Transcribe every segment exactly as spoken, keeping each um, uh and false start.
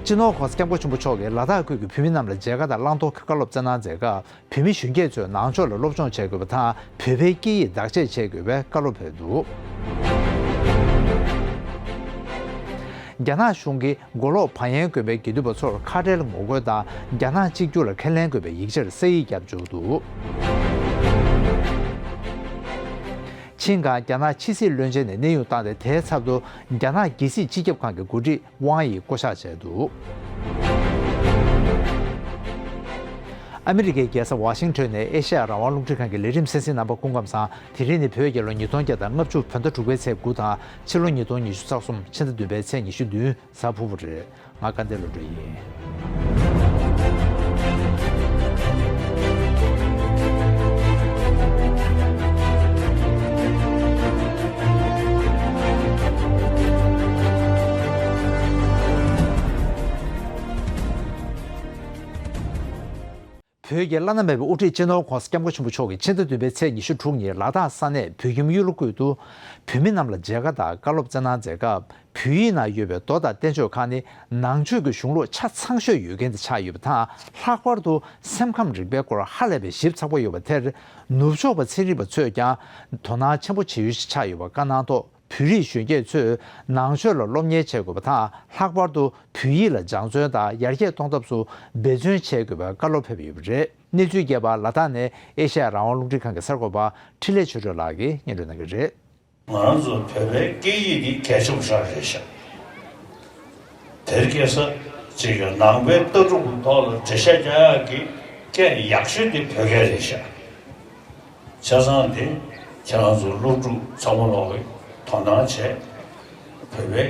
སྤྱི་ནོར་༸གོང་ས་༸སྐྱབས་མགོན་ཆེན་པོ་མཆོག་གིས་ལ་དྭགས་ཁུལ་གྱི་བོད་མི་རྣམས་ལ་མཇལ་ཁ་དང་བླང་དོར་བཀའ་སློབ་སྩལ་གནང་མཛད་སྐབས། བོད་མི་གཞོན་སྐྱེས་ཚོས་ནང་ཆོས་ལ་སློབ་སྦྱོང་བྱེད་དགོས་པ་དང་། བོད་པའི་སྐད་ཡིག་བདག་གཅེས་བྱེད་དགོས་པའི་བཀའ་སློབ་ཕེབས་འདུག། རྒྱ་ནག་གཞུང་གིས་མགོ་ལོག་བག་ཡངས་དགོན་པའི་དགེ་འདུན་པ་ཚོར་ཁ་བྲལ་ངོ་རྒོལ་དང་། རྒྱ་ནག་གཅིག་གྱུར་ལ་ཁས་ལེན་དགོས་པའི་ཡིག་ཆར་ས་ཡིག་བརྒྱབ་འཇུག་འདུག། ཆིང་ག་རྒྱ་ནག་ཕྱི་སྲིད་བློན་ཆེན་ནས་གནས་དབྱུང་བཏང་སྟེ། དེའི་ཚབ་ཏུ་རྒྱ་ནག་རྒྱལ་སྲིད་སྤྱི་ཁྱབ་ཁང་གི་འགོ་ཁྲིད་ཝང་ཡིས་བསྐོ་གཞག་བྱས་འདུག། ཨ་མི་རི་ཀའི་རྒྱལ་ས་ཝ་ཤིང་ཊོན་ནས་ཨེ་ཤ་ཡ་རང་དབང་རླུང་འཕྲིན་ཁང་གི་ལས་རིམ་གསན་གཟིགས་རྣམ་པ་སྐུ་ཁམས་བཟང་། དེ་རིང་ནི་བོད་རྒྱལ་ལོ་ཉིས་སྟོང་བརྒྱ་དང་ལྔ་བཅུ་བོད་ཟླ་དྲུག་པའི་ཚེས་དགུ་དང་། ཕྱི་ལོ་ཉིས་སྟོང་ཉི་ཤུ་རྩ་གསུམ་ཕྱི་ཟླ་བདུན་པའི་ཚེས་ཉི་ཤུ་བདུན། གཟའ་ཕུར་བུ་རེད། ང་དགའ་ལྡན་བློ་གྲོས་ཡིན། བོད་ཀྱི་བླ་ན་མེད་པའི་དབུ་ཁྲིད་སྤྱི་ནོར་༸གོང་ས་༸སྐྱབས་མགོན་ཆེན་པོ་མཆོག་གིས་ཕྱི་ཟླ་བདུན་པའི་ཚེས་ཉི་ཤུ་དྲུག་ཉིན་ལ་དྭགས་ས་གནས་བོད་ཁྱིམ་གཡུ་ལོ་ཀུན་ཏུ། བོད་མི་རྣམས་ལ་མཇལ་ཁ་དང་བཀའ་སློབ་སྩལ་གནང་མཛད་སྐབས། བོད་ཡིག་ནང་ཡོད་པའི་མདོ་དང་བསྟན་བཅོས་ཁག་ནི་ནང་ཆོས་ཀྱི་གཞུང་ལུགས་ཆ་ཚང་ཤོས་ཡོད་མཁན་དེ་ཆགས་ཡོད་པ་དང་། ལྷག་པར་དུ་སེམས་ཁམས་རིག་པའི་སྐོར་ཧ་ལས་པའི་ཞིབ་ཚགས་པོ་ཡོད་པ་དེར། ནུབ་ཕྱོགས་པ་ཚན་རིག་པ་ཚོས་ཀྱང་དོ་སྣང་ཆེན་པོ་བྱེད་ཡུལ་ཞིག་ཆགས་ཡོད་པ་བཀའ་གནང་ཐོག། བོད་རིགས་གཞོན་སྐྱེས་ཚོས་ནང་ཆོས་ལ་སློབ་གཉེར་བྱེད་དགོས་པ་དང་། ལྷག་པར་དུ་བོད་ཡིག་ལ་སྦྱང་བརྩོན་དང་ཡར་རྒྱས་གཏོང་ཐབས་སུ་འབད་བརྩོན་བྱེད་དགོས་པའི་བཀའ་སློབ་ཕེབས་ཡོད་པ་རེད། གནས་ཚུལ་རྒྱས་པ་ལ་དྭགས་ནས་ཨེ་ཤ་ཡ་རང་དབང་རླུང་འཕྲིན་ཁང་གི་གསར་འགོད་པ་འཕྲིན་ལས་ཆོས་སྒྲོན་ལགས་ཀྱིས་སྙན་སྒྲོན་གནང་གི་རེད། ང་རང་ཚོ་བོད་པའི་སྐད་ཡིག་འདི་གལ་ཆེན་པོ་ཞིག་རེད་ཤག། དེར་སྐད་ས་ཅིག་གི་ནང་པའི་ལྟ་གྲུབ་ཀྱི་ཐོག་ལ་འགྲེལ་བཤད་རྒྱག་ཡག་གི་སྐད་ཡག་ཤོས་དེ་བོད་སྐད་རེད་ཤག། བྱས་ཙང་དེ་ཁྱེད་རང་ཚོ་སློབ་ཕྲུག་ཚང་མ་ལོག་གིས་དོ་སྣང་བྱས། བོད་པའི་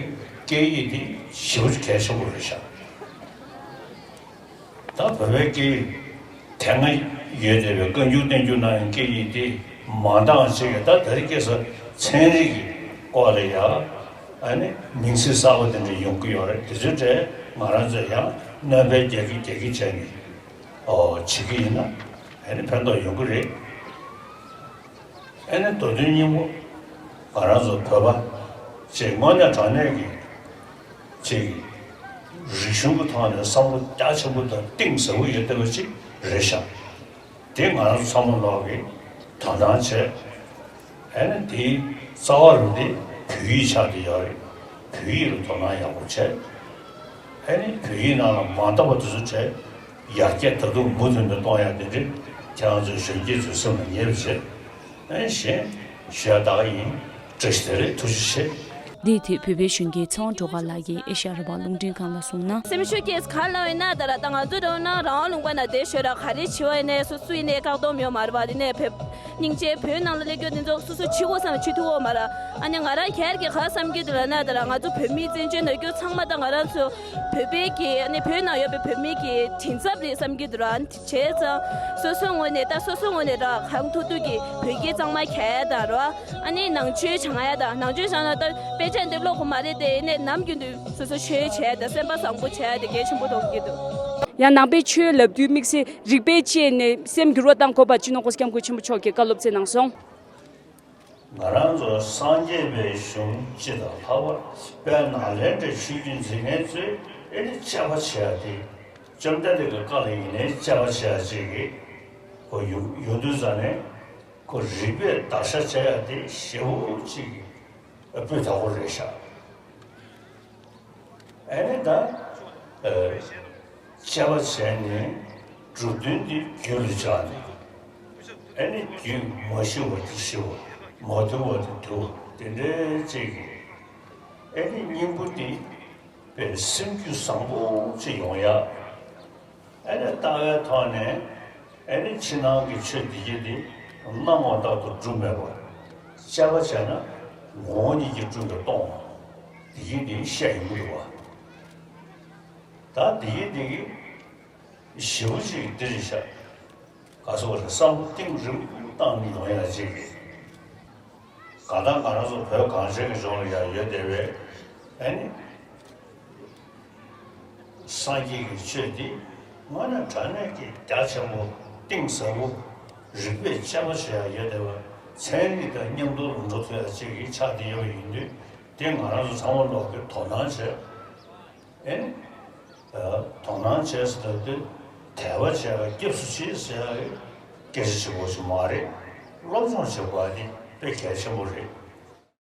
སྐད་ཡིག་དེ་ཞེ་པོ་ཅིག་གལ་ཆེན་པོ་རེད་ཤག། ད་བོད་པའི་སྐད་ཡིག་དེ་སྔ་ཡོད་བསྡད་པའི་བཀའ་འགྱུར་བསྟན་འགྱུར་ནང་གི་སྐད་ཡིག་དེ་མ་འདང་བྱེད་ཀྱི། ད་དེ་རིང་ཁ་སང་ཚན་རིག་གི་སྐོར་ལ་ཡ་ཨ་ནི་མིང་ཚིག་གསར་པ་དེ་འདྲ་ཡོང་གི་ཡོད་རེད། དེ་ཚོའི་གྲས་ང་རང་ཚོས་ཡང་སྣོན་པ་རྒྱག་གི་རྒྱག་གི་བྱས་ནས་ཨོ་བྱེད་ཀྱི་ཡིན་ན་ཨ་ནི་ཕན་ཐོགས་ཡོང་གི་རེད། ཨ་ནི་མདོ་དོན་སྙིང་པོ་ང་རང་ཚོ་བོད་པ་ཅིག་དངོས་གནས་དྲང་གནས་ཀྱི་ཅིག་རིག་གཞུང་གི་ཐོག་ནས་བསམ་བློ་རྒྱ་ཆེན་པོ་དང་གཏིང་ཟབ་པོ་ཡོད་བསྡད་པ་ཅིག་རེད་ཤག། དེ་ང་རང་ཚོ་ཚང་མ་ལོག་གིས་དོ་སྣང་བྱས། ཨ་ནི་དེའི་རྩ་བ་རུ་དེ་བོད་ཡིག་ཆགས་བསྡད་ཡོད་རེད། བོད་ཡིག་ལ་དོ་སྣང་ཡག་པོ་བྱས། ཨ་ནི་བོད་ཡིག་ནང་ལ་མ་འདང་བ་དེ་ཚོ་བྱས། ཡར་རྒྱས་ད་དུང་མུ་མཐུད་ནས་གཏོང་ཡག་དེ་འདྲ་ཁྱེད་རང་ཚོའི་གཞོན་སྐྱེས་ཚོའི་སེམས་ལ་ངེས་པ་བྱས། ཨ་ནི་གཞན་ཞུ་ཡག་ད་ག་ཡིན། བཀྲ་ཤིས་བདེ་ལེགས། ཐུགས་རྗེ་ཆེ། འདིའི་ཐད་བོད་པའི་གཞོན་སྐྱེས་ཚེ་དབང་སྒྲོལ་དཀར་ལགས་ཀྱིས་ཨེ་ཤ་ཡ་རང་དབང་རླུང་འཕྲིན་ཁང་ལ་གསུངས་ན། སེམས་ཤུགས་སྐྱེས་ག་ལ་ཡིན་ན་ད་ར་ད་ང་ཚོ་རང་ན་རང་དབང་ལུང་པ་ན་བསྡད་ཤོད་ར། ག་རེ་བྱེད་པ་ཡིན་ནའི་སོ་སོ་ཡིན་ནའི་བཀག་སྡོམ་ཡོད་མ་རེད་པ། དེ་ནས་བོད་སྙིང་རྗེ་བོད་ནང་ལ་སླེབས་རྒྱུ་དེ་ཚོ་སོ་སོ་བྱེད་དགོས་བསམ་ན་བྱེད་ཐུབ་ཀྱི་ཡོད་མ་རེད། ཨ་ནི་ང་རང་སྒེར་གྱི་ག་བསམ་གྱི་འདུག་ལབ་ན་ད་ར་ང་ཚོ་བོད་མིའི་བཙན་བྱོལ་ནང་ཡོད་རྒྱུ་ཚང་མ་ད་ང་རང་ཚོ་བོད་པའི་གི་ཨ་ནི་བོད་ནང་ཡོད་པའི་བོད་མི་གི་མགྲིན་ཚབ་རེད་བསམ་གྱི་འདུག་ར། བྱས་ཙང་སོ་སོའི་ངོས་ནས་ད་སོ་སོའི་ངོས་ནས་ར་གང་ཐུབ་ཐུབ་ཀྱིས་བོད་སྐད་གཙང་མ་རྒྱག་ཡ་དང་ར། ཨ་ནི་ནང་ཆོས་སྦྱང་ཡ་དང་། ནང་ཆོས་སྦྱང་ན་ད་དཔེ་ཆ་འདི་ཀློག་དགོས་མ་རེད་དེ། ཡིན་ནའི་ནམ་རྒྱུན་དུ་སོ་སོ་ཆོས་བྱས་དང་སེམས་པ་བཟང་པོ་བྱས་དེ་གལ་ཆེན་པོ་མཐོང་གི་འདུག། ཡང་ནང་པའི་ཆོས་ལབ་དུས་དམིགས་བསལ་རིག་པའི་དཔྱད་ནས་སེམས་འགྱུར་བ་བཏང་དགོས་པ་སྤྱི་ནོར་༸གོང་ས་༸སྐྱབས་མགོན་ཆེན་པོ་མཆོག་གིས་བཀའ་སློབ་སྩལ་གནང་སོང་། ང་རང་ཚོ་སངས་རྒྱས་པའི་གཞུང་སྤྱི་དང་ལྷག་པར་དཔལ་ནཱ་ལེནྡྲའི་ཆོས་བརྒྱུད་འཛིན་མཁན་ཚོས་ཨེ་ནི་དཔྱད་པ་བྱེད་ཡ་དེ། བཅོམ་ལྡན་འདས་ཀྱི་བཀའ་ལ་ཡིན་ནའི་དཔྱད་པ་བྱེད་ཡ་ཅིག་གི་གོ་ཡོང་ཡོང་དུས་ཙ་ནས། ཁོ་རིག་པས་བརྡར་ཤ་བྱ་ཡ་དེ་ཞེ་པོ་ཅིག་སྤུས་དག་པོ་རེད་ཤག། ཨ་ནི་ད་ཨ་དཔྱད་པ་བྱས་ནས་གྲུབ་དོན་དེ་རྒྱུད་ལ་འཇགས་ནས། ཨ་ནི་རྒྱུད་མ་ཞི་བ་དེ་ཞི་བ། མ་དུལ་བ་དེ་དུལ་བ། དེ་འདྲའི་ཅིག་གི་ཨ་ནི་སྙིང་པོ་དེ་དཔེ་སེམས་རྒྱུད་བཟང་པོ་ཅིག་ཡོང་ཡ། ཨ་ནི་ལྟ་བའི་ཐོག་ནས་ཨ་ནི་ཕྱི་ནང་གི་ཆོས་འདི་གྱད་དེ་སྣང་བ་ལྟར་དུ་སྒྲུབ་མེད་པར། དཔྱད་པ་བྱས་ན་ངོ་བོ་ཉིད་ཀྱིས་བསྐྲུན་པའི་སྟོང་པ་འདི་གྱད་དེ་བཤད་ཡོང་གི་འདུག་པ། ད་འདི་གྱད་དེ་གི་ཞེ་པོ་ཅིག་འདི་རེད་ཤག། ག་ཟེར་བ་རེད། བསམ་བློ་གཏིང་རིང་པོ་བཏང་ནས་ཡོང་ཡ་ཅིག་གི། གང་ལྟར་ང་རང་ཚོ་བོད་གངས་ཅན་གྱི་ལྗོངས་ལ་ཡང་ཡོད་བསྡད་པའི་ཨ་ནི་སངས་རྒྱས་ཀྱི་ཆོས་འདི་དངོས་གནས་དྲང་གནས་ཀྱི་རྒྱ་ཆེན་པོ་གཏིང་ཟབ་པོ་རིག་པས་དཔྱད་པ་བྱེད་ཡ་ཡོད་བསྡད་པ། ཚན་རིག་དང་མཉམ་དུ་ལ་འགྲོ་ཐུབ་ཡ་ཅིག་གི་ཆགས་བསྡད་ཡོད་པ་ཡིན་དུས། དེ་ང་རང་ཚོ་ཚང་མ་ལོག་གིས་དོ་སྣང་བྱས། ཨ་ནི་ དོ་སྣང་བྱས་ཟེར་དུས་དད་པ་བྱས་པ་སྐྱབས་སུ་མཆི་ཟེར་ཡག་གི་སྐད་ཆ་ཞིག་པོ་ཞིག་མ་རེད། སློབ་སྦྱོང་བྱེད་དགོས་པ་ནི་དཔེ་གལ་ཆེན་པོ་རེད།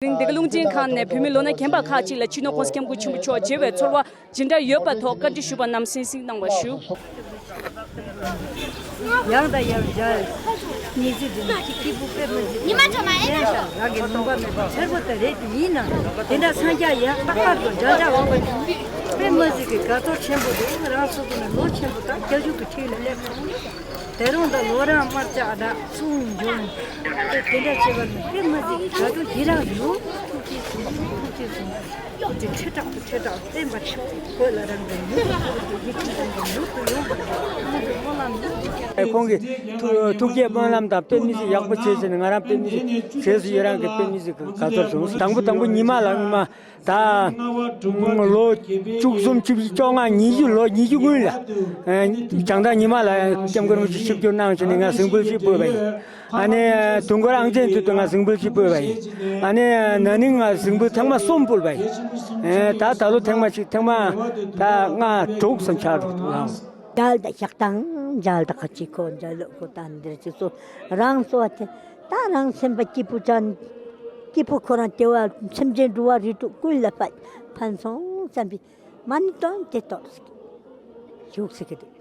དེ་རིང་འདི་ག་རླུང་འཕྲིན་ཁང་ནས་བོད་མི་ལོ་ན་རྒན་པ་ཁག་ཅིག་ལ་སྤྱི་ནོར་༸གོང་ས་༸སྐྱབས་མགོན་ཆེན་པོ་མཆོག་མཇལ་བའི་ཚོར་བ་ཇི་འདྲ་ཡོད་པའི་ཐོག་བཀའ་འདྲི་ཞུས་པ་རྣམས་གསན་གཟིགས་གནང་བ་ཞུ། ཡང་དང་ཡང་མཇལ། ཉི་ཟེར་འདི་ནི་སྐྱིད་པོ་དཔེ་མི་སྲིད། ཉི་མ་དྲོ་མ་ཡིན་ན། ཡང་ཞག་རང་གི་ལུང་པ་མེད་པ་ཚེར་པོ་དེ་རེད། དེ་ཡིན་ན་དེ་འདྲ་སངས་རྒྱས་ཡང་རྟག་པར་དུ་འཇའ་འཇའ་འོང་བ་ཡིན། དཔེ་མི་སྲིད་ཀྱི་དགའ་ཚོར་ཆེན་པོ་རེད། ང་རང་ཚོ་ཀུན་ནས་ལོ་ཆེན་པོ་དང་སྐྱབས་བཅོལ་གྱི་འཁྲིས་ལ་སླེབས་སོང་། དེ་རིང་ད་ལོ་རིམ་དམར་ལྕགས་དང་ཚོགས་འབྱུང་། དེ་འདྲ་བྱས་པ་ནི་དཔེ་མི་སྲིད་ཀྱི་དགའ་སྤྲོ་ཞེ་དྲག་ཡོད། ཐུགས་རྗེ་གཟིགས། ཐུགས་རྗེ་གཟིགས། ཐུགས་རྗེ་ཆེ་དྲགས་སུ་ཆེ་དྲགས་བརྟན་པར་ཤོག་བོད་ལ་རང་གི་མྱུར་དུ་ཐུགས་རྗེ་ཆེ་དྲགས་ཀྱི་མྱུར་དུ་ཡོང་བར་ཁོང་ཚོའི་སྨོན་ལམ་ཡིན། ཁོང་གིས་ཐུགས་ཐུགས་བསྐྱེད་སྨོན་ལམ་དང་དཔེ་མི་སྲིད་ཡག་པོ་བྱས་ཟིན། ང་རང་དཔེ་མི་སྲིད་བྱས་སུ་ཡི་རང་གི་དཔེ་མི་སྲིད་དགའ་ཚོར་བྱུང་། དང་པོ་དང་པོ་ཉི་མ་ལ་ཉི་མ། ད་ལོ་བཅུ་གསུམ་བཅུ་བཞི་བཅོ་ལྔ་ཉི་ཤུ་ལོ་ཉི་ཤུ་སྔོན་ལ་བྱང་ཐང་ཉི་མ་ལ་སྐྱབས་མགོན་རིན་པོ་ཆེ་ཆིབས་བསྒྱུར་གནང་བྱས་ནས་ང་གཟིགས་འབུལ་ཞིག་ཕུལ་བ་ཡིན། ཨ་ནི་དུས་འཁོར་ཨང་ཅན་དུས་དུ་ང་གཟིགས་འབུལ་ཞིག་ཕུལ་བ་ཡིན། ཨ་ནི་ན་ནིང་ང་གཟིགས་འབུལ་ཐེངས་མ་གསུམ་ཕུལ་བ་ཡིན། ད་ད་ལོ་ཐེངས་མ་གཅིག་ཐེངས་མ་ད་ལྔ་དྲུག་ཙམ་ཆགས་འགྲོ་འདུག་ལགས། མཇལ་ད་ཞག་དང་མཇལ་ད་ཁ་ཅིག་ཁོ་མཇལ་ལོ་ཁོ་ད་འདིར་ཅིག་ཚོ་རང་གསོ་བ་དེ། ད་རང་སེམས་པ་སྐྱིད་པོ་ཅན། སྐྱིད་པོ་ཁོ་རང་དེ་བ་སེམས་ཅན་འགྲོ་བ་རིགས་དྲུག་ཀུན་ལ་ཕན་ཕན་སོང་བསམ་པའི་མ་ཎི་བཏོན་དེ་གཏོར་ཟིག་བཞུགས་ཟིག་གི་འདུག་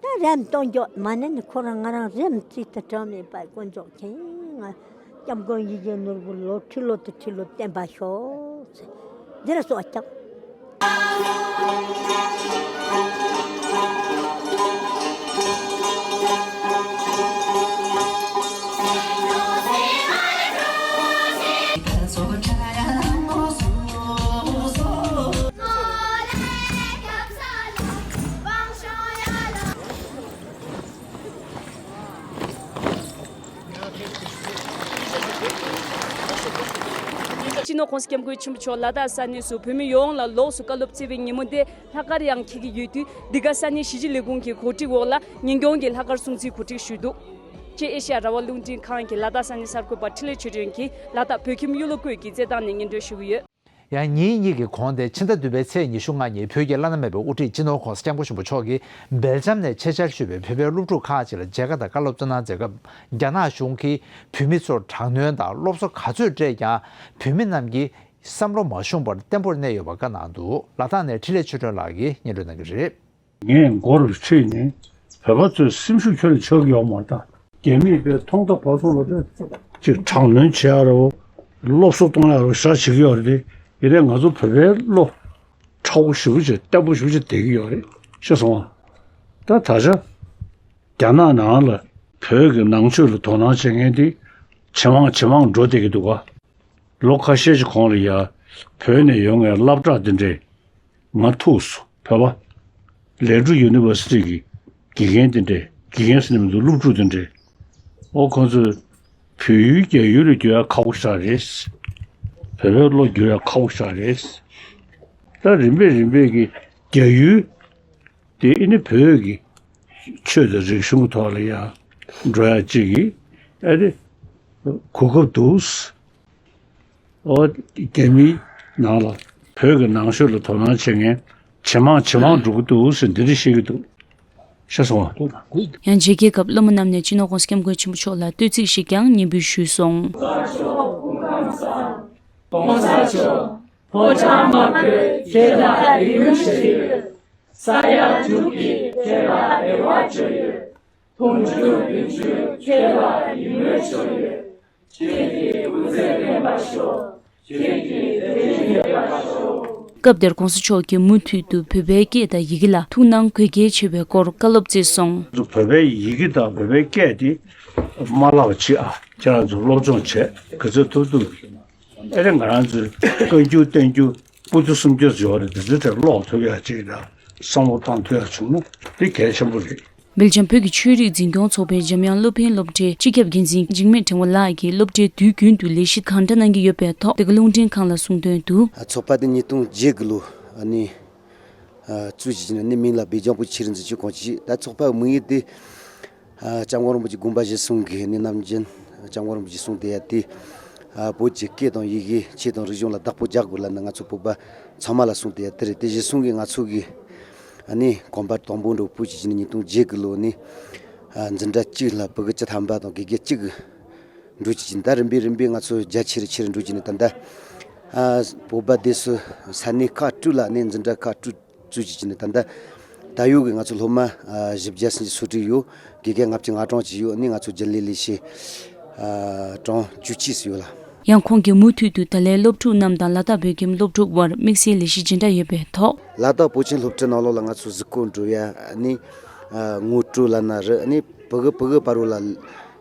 ད་རེམ་གཏོང་རྒྱུ་མ་ཎི་ནི་ཁོ་རང་ང་རང་རེམ་རྩིས་ད་གྲངས་མེད་པ་དཀོན་མཆོག་མཁྱེན། ང་སྐྱབས་མགོན་ཡིད་བཞིན་ནོར་བུ་ལོ་ཁྲི་ལོ་དུ་ཁྲི་ལོ་བརྟན་པ་ཤོག་ཟེར། འདི་ལ་གསོལ་བ་བཏབ། སྤྱི་ནོར་༸གོང་ས་༸སྐྱབས་མགོན་ཆེན་པོ་མཆོག་ལ་དྭགས་ས་གནས་སུ་བོད་མི་ཡོངས་ལ་ལོགས་སུ་བཀའ་སློབ་སྩལ་བའི་ཉིན་མོ་འདི་ལྷག་དཀར་ཡང་འཁེལ་གྱི་ཡོད་དུས། འདི་ག་ས་གནས་གཞིས་བྱེས་ལས་ཁུངས་ཀྱི་གོ་སྒྲིག་འོག་ལ་ཉིན་གུང་གི་ལྷག་དཀར་སྲུང་བརྩིའི་གོ་སྒྲིག་ཞུས་འདུག་ཅེས་ཨེ་ཤེ་ཡ་རང་དབང་རླུང་འཕྲིན་ཁང་གི་ལ་དྭགས་ས་གནས་གསར་འགོད་པ་འཕྲིན་ལས་ཆོས་སྒྲོན་གྱིས་ལ་དྭགས་བོད་ཁྱིམ་གཡུ་ལོ་ཀོད་ཀྱི་རྩེད་ཐང་ནས་སྙན་སྒྲོན་ཞུ་གི་ཡོད། ཡང་ཉིན་གཉིས་ཀྱི་གོང་དེ་ཕྱི་ཟླ་བདུན་པའི་ཚེས་ཉི་ཤུ་ལྔ་ཉིན་བོད་ཀྱི་བླ་ན་མེད་པའི་དབུ་ཁྲིད་སྤྱི་ནོར་༸གོང་ས་༸སྐྱབས་མགོན་ཆེན་པོ་མཆོག་གིས་སྦེལ་ཇམ་ནས་ཆེད་བཅར་ཞུས་པའི་བོད་པའི་སློབ་ཕྲུག་ཁག་ཅིག་ལ་མཇལ་ཁ་དང་བཀའ་སློབ་སྩལ་གནང་མཛད་སྐབས། རྒྱ་ནག་གཞུང་གིས་བོད་མི་ཚོར་དྲག་གནོན་དང་སློབ་གསོ་ག་ཚོད་སྤྲད་ཀྱང་། བོད་མི་རྣམས་ཀྱིས་བསམ་བློ་མ་ཤོང་བར་བརྟན་པོར་གནས་ཡོད་པ་བཀའ་གནང་འདུག་ལ་དྭགས་ནས་འཕྲིན་ལས་ཆོས་སྒྲོན་ལགས་ཀྱིས་སྙན་སྒྲོན་གནང་གི་རེད། ངས་མགོ་རུ་ཁྲིད་ནས་བོད་པ་ཚོའི་སེམས་ཤུགས་ཁྱོན་ནས་ཆག་གི་ཡོད་མ་རེད་ད། རྒྱ་མིས་དཔེ་ཐོག་མཐའ་བར་གསུམ་ལ་དཔེ་ཅིག་དྲག་གནོན་བྱེད་ཡ་རེད། སློབ་གསོ་གཏོང་ཡ་རེད། ཞག་བྱེད་ཀྱི་ཡོད་རེད་དེ། ཡིན་ནའི་ང་ཚོ་བོད་པའི་བློ་ཁྲ་བོ་ཞེ་པོ་ཅིག་བརྟན་པོ་ཞེ་པོ་ཅིག་བསྡད་ཀྱི་ཡོད་རེད། ཤེས་སོང་ང་། ད་ད་ཆ་རྒྱ་ནག་ནང་ལ་བོད་ཀྱི་ནང་ཆོས་ལ་དོ་སྣང་བྱེད་མཁན་དེ་ཇེ་མང་ཇེ་མང་འགྲོ་བསྡད་ཀྱི་འདུག་ག་ལོ་ཁ་ཤས་ཀྱི་གོང་ལ་ཡ་བོད་ནས་ཡོང་མཁན་སློབ་གྲྭ་འདི་འདྲས་མར་ཐུག་སོང་། བོད་པ་ལན་ཀྲུའུ་ཡུ་ནི་ཝར་སི་ཊི་གི་དགེ་རྒན་འདི་འདྲས། དགེ་རྒན་ཟེར་ནས་མི་འདུག་སློབ་ཕྲུག་འདི་འདྲས། ཨོ་ཁོང་ཚོས་བོད་ཡུལ་རྒྱ་ཡུལ་ལ་བསྒྱུར་ཡ་ཁག་པོ་ཞེ་དྲག་རེད། བོད་པའི་བློ་བསྒྱུར་ཡ་ཁག་པོ་ཞེ་དྲག་རེད། ད་རིམ་པས་རིམ་པས་ཀྱི་རྒྱ་ཡུལ་དེ་ཨ་ནི་བོད་ཀྱི་ཆོས་དང་རིག་གཞུང་གི་ཐོག་ལ་ཡ་འགྲོ་ཡ་གཅིག་གི་ཨ་ནི་གོ་སྐབས་འདུག་ཨོ་རྒྱ་མིའི་ནང་ལ་བོད་ཀྱི་ནང་ཆོས་ལ་དོ་སྣང་བྱེད་མཁན་ཇེ་མང་ཇེ་མང་འགྲོ་གི་འདུག་ཟེར་འདི་འདྲ་བཤད་ཀྱི་འདུག་ཤེས་སོང་ང་། ཡང་མཇལ་ཁའི་སྐབས་སློབ་མ་རྣམས་ནས་སྤྱི་ནོར་༸གོང་ས་༸སྐྱབས་མགོན་ཆེན་པོ་མཆོག་ལ་བསྟོད་ཚིག་ཞིག་ཀྱང་སྙན་འབུལ་ཞུས་སོང་། གོང་ས་མཆོག་ཕོ་བྲང་དམར་པོའི་ཁྱེད་ལ་ཡིད་སྨོན་ཞུ་ཡོད། ས་ཡ་དྲུག་གིས་ཁྱེད་ལ་རེ་བ་བཅོལ་ཡོད། དུང་ཕྱུར་བདུན་ཅུས་ཁྱེད་ལ་ཡིད་སྨོན་ཞུ་ཡོད། ཁྱེད་ཀྱི་སྐུ་ཚེ་བརྟན་པར་ཤོག་ཁྱེད་ཀྱི་དེ་རིང་ཡོད་པར་ཤོག་སྐབས་དེར་༸གོང་ས་མཆོག་གིས་མུ་མཐུད་དུ་བོད་པའི་སྐད་དང་ཡི་གེ་ལ་ཐུགས་སྣང་དགོས་གལ་ཆེ་བའི་སྐོར་བཀའ་སློབ་སྩལ་སོང་། བོད་པའི་ཡི་གེ་དང་བོད་པའི་སྐད་དེ་མ་བརླག་པ་བྱེད་ཨ། ཁྱེད་རང་ཚོ་སློབ་སྦྱོང་བྱས་ག་ཚོད་ཐུབ་ཐུབ། ཨེ་རེད། ང་རང་ཚོའི་བཀའ་འགྱུར་བསྟན་འགྱུར་པོ་ཏི་སུམ་བརྒྱ་ཙམ་ཡོད་རེད། དེ་ཚོའི་གྲས་ཀློག་ཐུབ་ཡ་གཅིག་དང་བསམ་བློ་བཏང་ཐུབ་ཡ་བྱུང་ན་དེ་གལ་ཆེན་པོ་རེད། སྦེལ་ཇམ་བོད་ཀྱི་ཆོས་རིག་འཛིན་སྐྱོང་ཚོགས་པའི་འཇམ་དབྱངས་སློབ་ཚན་སློབ་གྲྭའི་སྤྱི་ཁྱབ་འགན་འཛིན་འཇིགས་མེད་ཕྲེང་བ་ལགས་ཀྱིས་སློབ་གྲྭས་དུས་རྒྱུན་དུ་ལས་གཞི་གང་འདྲ་གནང་གི་ཡོད་པའི་ཐོག་འདི་ག་རླུང་འཕྲིན་ཁང་ལ་གསུངས་དོན་དུ། ཚོགས་པ་དེ་ཉིས་སྟོང་བརྒྱད་ལོ་ནས་བཙུགས་བྱས་ནས་མིང་ལ་སྦེལ་ཇམ་བོད་ཆོས་རིག་འཛིན་སྐྱོང་ཁང་ཞེས། ད་ཚོགས་པའི་དམིགས་ཡུལ་དེ། ཨ། སྐྱབས་མགོན་རིན་པོ་ཆེ་དགོངས་པ་བཞེས་གསུང་གི་གནད་རྣམ་ཅན། སྐྱབས་མགོན་རིན་པོ་ཆེ་གསུང་བསྡད་ཡ་དེ། ཨ། བོད་ཀྱི་སྐད་དང་ཡི་གེ་ཆོས་དང་རིག་གཞུང་ལ་བདག་པོ་རྒྱག་དགོས་ལབ་ནས་ང་ཚོ་བོད་པ་ཚང་མ་ལ་གསུང་བསྡད་ཡ་དེ་རེད། དེ་གཞི་བཟུང་གིས་ང་ཚོ་གི་ ཨ་ནི་གོམ་པ་དང་པོ་འགྲོ་སྤོས་བྱས་བྱས་ནས་ཉིས་སྟོང་བརྒྱད་གི་ལོ་ནས་ཨ་འཛིན་གྲྭ་གཅིག་ལ་ཕྲུ་གུ་བཅུ་ཐམ་པ་དང་དགེ་རྒན་གཅིག་གི་འགྲོ་བྱས་བྱས་ནས། ད་རིམ་པས་རིམ་པས་ང་ཚོ་རྒྱ་ཆེ་རུ་ཆེ་རུ་འགྲོ་བྱས་ནས། ད་ལྟ་ཨ་བོད་པ་སྡེ་སྲིད་ས་གནས་ཁག་དྲུག་ལ་ནས་འཛིན་གྲྭ་ཁག་དྲུག་བཙུགས་བྱས་བྱས་ནས། ད་ལྟ་ད་ཡོད་ཀྱི་ང་ཚོ་སློབ་མ་ཨ་བཞི་བརྒྱ་སུམ་ཅུ་སོ་དྲུག་ཡོད། དགེ་རྒན་ལྔ་བཅུ་ང་གྲངས་ཅིག་ཡོད། ཨ་ནི་ང་ཚོ་རྒྱུན་ལས་ལས་བྱེད་ཨ་གྲངས་བཅུ་གཅིག་ཙམ་ཡོད་ལ། ཡང་ཁོང་གིས་མུ་མཐུད་དུ་ད་ལན་སློབ་ཕྲུག་རྣམས་དང་ལ་དྭགས་བོད་ཁྱིམ་སློབ་ཕྲུག་དབར་དམིགས་བསལ་ལས་གཞི་ཇི་འདྲ་ཡོད་པའི་ཐོག་ལ་དྭགས་བོད་ཁྱིམ་སློབ་གྲྭ་ནང་ལོགས་ལ་ང་ཚོ་གཟིགས་སྐོར་འགྲོ་ཡ། ཨ་ནི་ཨ་ངོ་སྤྲོད་ལབ་ན་རེད། ཨ་ནི་ཕྲུ་གུ་ཕྲུ་གུ་བར་ལ་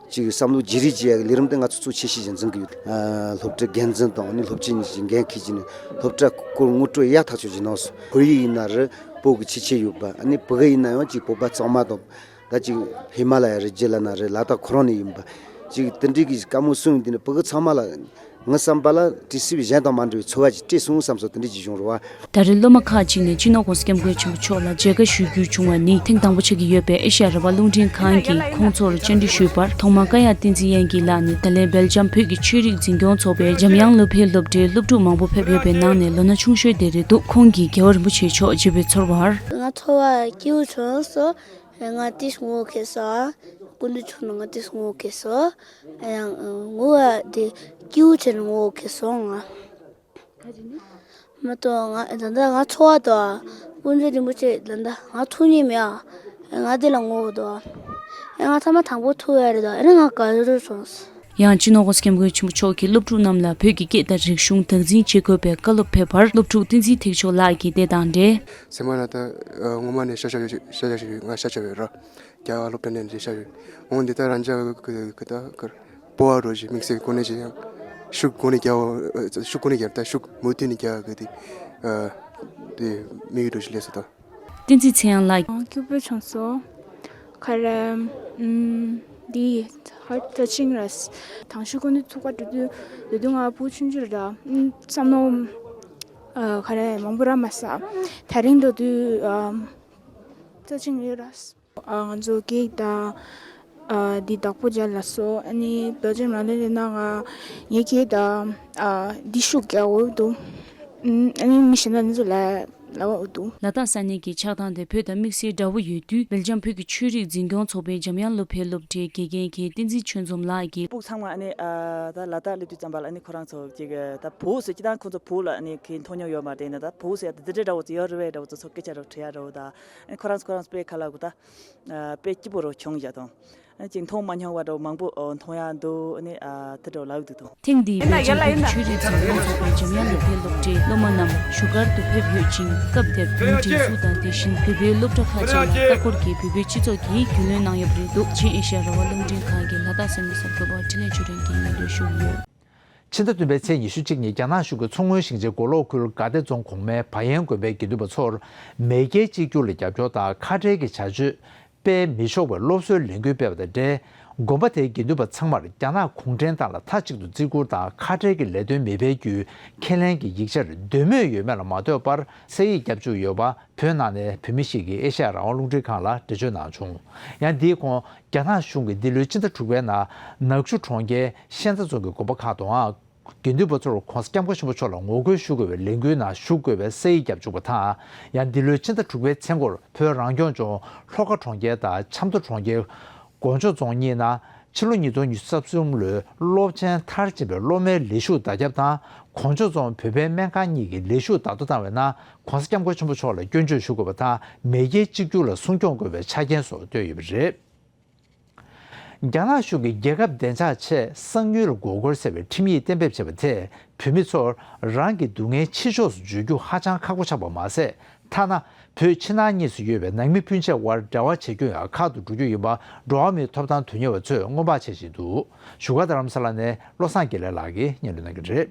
ཅིག་བསམ་བློ་བརྗེ་རེས་བྱེད་ཡ་གི་ལས་རིམ་དེ་ང་ཚོ་གཙོ་ཆེ་ཤོས་ཅིག་འཛིན་གི་ཡོད། ཨ་སློབ་གྲྭའི་འགན་འཛིན་དང་། ཨ་ནི་སློབ་སྤྱི་གཉིས་ཀྱིས་འགན་འཁྱེར་བྱས་ནས་སློབ་གྲྭ་སྐོར་ངོ་སྤྲོད་ཡག་ཐག་ཆོད་ཅིག་གནང་སོང་། ཁོར་ཡུག་ཡིན་ན་རེད། བོད་ཀྱི་ཁྱད་ཆོས་ཡོད་པ། ཨ་ནི་ཕྲུ་གུ་ཡིན་ན་ཡང་ཅིག་བོད་པ་གཙང་མ་དང་། ད་ཅིག་ཧི་མ་ལ་ཡ་རི་རྒྱུད་ལབ་ན་རེད། ལ་དྭགས་ཁོ་རང་ནས་ཡིན་པ། ཅིག་དེ་འདྲའི་གི་བཀའ་མོལ་གསུངས་ཡོང་དུས་ནས་ཕྲུ་གུ་ཚང་མ་ལ་ངའི་བསམ་པ་ལ་དེ་སྲིད་པའི་གཞན་དང་མ་འདྲ་བའི་ཚོར་བ་ཅིག་སྤྲད་སོང་བསམ་སོང་། དེ་འདྲ་ཅིག་བྱུང་རེད་བ། ད་རེས་སློབ་མ་ཁག་ཅིག་ནས་སྤྱི་ནོར་༸གོང་ས་༸སྐྱབས་མགོན་ཆེན་པོ་མཆོག་ལ་མཇལ་ཁ་ཞུ་རྒྱུར་བྱུང་བ་ནི་ཐེངས་དང་པོ་ཆགས་ཀྱི་ཡོད་པས། ཨེ་ཤ་ཡ་རང་དབང་རླུང་འཕྲིན་ཁང་གིས་ཁོང་ཚོར་བཅར་འདྲི་ཞུས་པར། ཐོག་མར་ཀ་ཡ་བསྟན་འཛིན་དབྱངས་སྐྱིད་ལགས་ནས་ད་ལན་སྦེལ་ཇམ་བོད་ཀྱི་ཆོས་རིག་འཛིན་སྐྱོང་ཚོགས་པའི་འཇམ་དབྱངས་སློབ་ཕྲུག་སློབ་གྲྭའི་སློབ་ཕྲུག་མང་པོ་ཕེབས་ཡོད་པའི་ནང་ནས་ལོ་ན་ཆུང་ཤོས་དེ་རེད་འདུག་ཁོང་གིས་རྒྱལ་བ་རིན་པོ་ཆེ་མཆོག་མཇལ་བའི་ཚོར་བར། ང་ཚོར་བ་སྐྱིད་པོ་བྱུང་སོང་། ང་ཏིས་ངོ་ཤེས་སོང་། སྐུ་མདུན་མཆོག་ནས་ང་ཏིས་ངོ་ཤེས་སོང་། ཡང་ངོ་བ་དེ་སྐྱིད་པོ་བྱས་ནས་ངོ་ཤེས་སོང་ང་། མ་གཏོགས་ང་ད་ལྟ་ང་ཚོར་བ་དང་། སྐུ་མདུན་རིན་པོ་ཆེ་ད་ལྟ་ང་ཐུག་མྱོང་མེད་ཨ། ང་དེ་ལ་ངོ་བ་དང་། ང་ཐ་མ་དང་པོ་ཐུག་ཡ་རེད་དང་། ཨ་ནི་ང་དགའ་རོ་བྱུང་སོང་། ཡང་སྤྱི་ནོར་༸གོང་ས་༸སྐྱབས་མགོན་ཆེན་པོ་མཆོག་གིས་སློབ་ཕྲུག་རྣམས་ལ་བོད་ཀྱི་སྐད་དང་རིག་གཞུང་དར་འཛིན་བྱེད་དགོས་པའི་བཀའ་སློབ་ཕེབས་པར། སློབ་ཕྲུག་བསྟན་འཛིན་ཐེག་མཆོག་ལགས་ཀྱིས་དེ་དང་འབྲེལ། སེམས་པ་ལ་ད་ངོ་མ་ནས་ཤ་ཤ་ཡོད། ཤ་ཤ་ཡོད། ང་ཤ་ཤ་ཡོད་ར། རྒྱ་གར་སློབ་གྲྭ་ནས་འདི་ཤ་ཡོད། འོང་འདི་ལྟར་རང་ཅག་གི་གི་ད་གར་སྤོ་བ་རོ་ཞིག་དམིགས་བསལ་སྒོ་ནས་ཞིག་ཡང་ཤུགས་སྒོ་ནས་རྒྱ་ཤུགས་སྒོ་ནས་རྒྱ་ད་ཤུགས་མུ་མཐུད་ནས་རྒྱ་གི་དེ་དེ་དམིགས་ཡུལ་རོ་ཞིག་ལས་སུ་ད། བསྟན་འཛིན་ཚེ་དབྱངས་ལགས། སྐྱིད་པོ་བྱུང་སོང་། ག་རེ། ཨམ། འདི་ཧར་ཊ་ཆིང་རེད། དང་ཤུགས་སྒོ་ནས་ཚུགས་པ་འགྲོ་དུས་འགྲོ་དུས་ང་བུ་ཆུང་ཆུང་རེད། ཨམ། བསམ་མནོ་ཨ་ག་རེ་མང་པོ་རག་མ་སོང་། དེ་རིང་འགྲོ་དུས་ཨམ། ཊ་ཆིང་ཡོད་རེད། ཨ་ང་ཚོ་གེག་དང་ཨ་འདི་བདག་པོ་རྒྱག་ལ་སོ། ཨ་ནི་སྦེལ་ཇམ་ལ་ལེ་ལེ་ན་ང་ངའི་གེག་དང་ཨ་འདི་ཤུགས་རྒྱག་འོ་འདུག་ཨ་ནི་མི་གཞན་དག་འདི་ཚོ་ལ་ལ་བ་འོ་འདུག་ལ་དྭགས་ས་གནས་ཀྱི་ཆགས་སྟངས་དེ་བོད་དང་དམིགས་བསལ་འདྲ་བོ་ཡོད་དུས། སྦེལ་ཇམ་བོད་ཀྱི་ཆོས་རིག་འཛིན་སྐྱོང་ཚོགས་པའི་འཇམ་དབྱངས་སློབ་གྲྭའི་སློབ་གྲྭའི་དགེ་རྒན་གྱི་བསྟན་འཛིན་ཆོས་འཛོམས་ལགས་ཀྱིས། ཕྲུ་གུ་ཚང་མ་ཨ་ནི་ཨ་ད་ལ་དྭགས་སླེབས་དུས་ཙམ་པ་ལ་ཨ་ནི་ཁོ་རང་ཚོ་ཅིག་ད་བོད་ཟེར་སྤྱིར་བཏང་ཁོ་ཚོ་བོད་ལ་ཨ་ནི་ཁོས་མཐོང་མྱོང་ཡོད་མ་རེད། ན་ད་བོད་ཟེར་ཡ་ད་འདི་འདྲའི་འདྲ་བོ་ཚོ་ཡོད་རེད་པས་འདྲ་བོ་ཚོ་ཚོ་སྐད་ཆ་རོ་དྲི་ཡ་འདྲ་བོ་ད། ཨ་ནི་ཁོ་རང་ཚོ་ཁོ་རང་ཚོ་དཔེ་ཁ་ལ་གུ་ད། ཨ་དཔེ་སྐྱིད་པོ་རུ་བྱུང་བཞག་དང་། ཨ་ཅིག་མཐོང་མ་མྱོང་བ་འདྲ་བོ་མང་པོ་ཨ་མཐོང་ཡག་འདུག་ཨ་ནི་ཨ་དེ་འདྲ་བོ་ལབ་འདུག་དང་། ཐེངས་འདིའི་སྦེལ་ཇམ་བོད་ཀྱི་ཆོས་རིག་འཛིན་སྐྱོང་ཚོགས་པའི་འཇམ་དབྱངས་སློབ་གྲྭའི་སློབ་གྲྭའི་སློབ་མ་རྣམས་བཞུགས་སྒར་དུ་ཕེབས་ཡོད་ཅིང་། སྐབས་དེར་བོད་སྒྲིག་འཛུགས་དང་། དེ་བཞིན་བོད་པའི་སློབ་གྲྭ་ཁག་ཅིག་ལ་ལྟ་སྐོར་གྱིས་བོད་པའི་སྤྱི་ཚོགས་ཀྱིས་རྒྱུས་ལོན་གནང་ཡོད་པ་རེད་འདུག་ཅེས་ཨེ་ཤ་ཡ་རང་དབང་རླུང་འཕྲིན་ཁང་གི་ལ་དྭགས་གསར་འགོད་གསར་འགོད་པ་འཕྲིན་ལས་ཆོས་སྒྲོན་གྱིས་སྙན་སྒྲོན་ཞུས་ཡོད། ཕྱི་ཟླ་བདུན་པའི་ཚེས་ཉི་ཤུ་གཅིག་ཉིན་རྒྱ་ནག་གཞུང་གིས་མཚོ་སྔོན་ཞིང་ཆེན་མགོ་ལོག་ཁུལ་དགའ་བདེ་རྫོང་གོང་མའི་བ་ཡན་དགོན་པའི་དགེ་འདུན་པ་ཚོར་མེས་རྒྱལ་གཅིག་གྱུར་ལ་རྒྱབ་སྐྱོར་དང་ཁ་བྲལ་གྱི་བྱ་སྤྱོད་སྤེལ་མི་ཆོག་པའི་སློབ་གསོའི་ལས་འགུལ་སྤེལ་བ་དང་འབྲེལ། དགོན་པ་དེའི་དགེ་འདུན་པ་ཚང་མར་རྒྱ་ནག་གུང་ཁྲན་ཏང་ལ་མཐའ་གཅིག་ཏུ་བརྩི་བཀུར་དང་ཁ་བྲལ་གྱི་ལས་དོན་མི་སྤེལ་རྒྱུའི་ཁས་ལེན་གྱི་ཡིག་ཆར་འདོད་མོས་ཡོད་མེད་ལ་མ་ལྟོས་པར་ས་ཡིག་བརྒྱབ་བཅུག་ཡོད་པ། བོད་ནང་ནས་བོད་མི་ཞིག་གིས་ཨེ་ཤ་ཡ་རང་དབང་རླུང་འཕྲིན་ཁང་ལ་འགྲེལ་བརྗོད་གནང་བྱུང་། ཡང་འདིའི་གོང་རྒྱ་ནག་གཞུང་གིས་འདི་ལོའི་སྤྱི་ཟླ་དྲུག་པའི་ནང་ནག་ཆུ་གྲོང་ཁྱེར་ཤན་རྩ་རྫོང་གི་དགོན་པ་ཁག་ཏུའང་དགེ་འདུན་པ་ཚོར་༸གོང་ས་༸སྐྱབས་མགོན་ཆེན་པོ་མཆོག་ལ་ངོ་རྒོལ་ཞུ་དགོས་པའི་ལས་འགུལ་ནང་ཞུགས་དགོས་པའི་ས་ཡིག་བརྒྱབ་བཅུག་པ་དང་། ཡང་འདི་ལོའི་སྤྱི་ཟླ་དྲུག་པའི་མཚན་འགོར་བོད་རང་སྐྱོང་ལྗོངས་ལྷོ་ཁ་གྲོང་ཁྱེར་དང་ཆབ་མདོ་གྲོང་ཁྱེར། དགོན་ཆུ་རྫོང་གཉིས་ནང་ཕྱི་ལོ་ཉིས་སྟོང་ཉི་ཤུ་རྩ་གསུམ་ལོའི་སློབ་ཆེན་མཐར་ཕྱིན་པའི་སློབ་མའི་ལས་ཞུགས་བརྡ་ཁྱབ་དང་། དགོན་ཆུ་རྫོང་བོད་པའི་སྨན་ཁང་གཉིས་ཀྱི་ལས་ཞུགས་བརྡ་ཐོ་བཏང་བའི་ནང་༸གོང་ས་༸སྐྱབས་མགོན་ཆེན་པོ་མཆོག་ལ་སྐྱོན་བརྗོད་ཞུ་དགོས་པ་དང་། མེས་རྒྱལ་གཅིག་གྱུར་ལ་སྲུང་སྐྱོང་དགོས་པའི་ཆ་རྐྱེན་སོགས་བཏོན་ཡོད་པ་རེད། རྒྱ་ནག་གཞུང་གིས་རྒྱལ་ཁབ་བདེ་འཇགས་ཆེད་གསང་ཉུལ་མགོ་སྐོར་ཟེར་བའི་ཁྲིམས་ཡིག་གཏན་འབེབས་བྱས་པ་དེས་བོད་མི་ཚོར་རང་གི་སྡུག་བསྔལ་ཕྱི་ཕྱོགས་སུ་བརྗོད་རྒྱུ་ཧ་ཅང་ཁག་པོ་ཆགས་པ་མ་ཟད། ཐ་ན་བོད་ཕྱི་ནང་གཉིས་སུ་ཡོད་པའི་ནང་མི་སྤུན་མཆེད་དབར་འབྲེལ་བ་བྱེད་རྒྱུ་ཡང་ཁག་ཏུ་འགྲོ་རྒྱུ་ཡིན་པ་འགྲོ་བ་མིའི་ཐོབ་ཐང་དོན་གཉེར་བ་ཚོས་སྔོན་དཔག་བྱེད་བཞིན་འདུག་བཞུགས་སྒར་རྡ་རམ་ས་ལ་ནས་བློ་བཟང་དགེ་ལེགས་ལགས་ཀྱིས་སྙན་སྒྲོན་གནང་གི་རེད།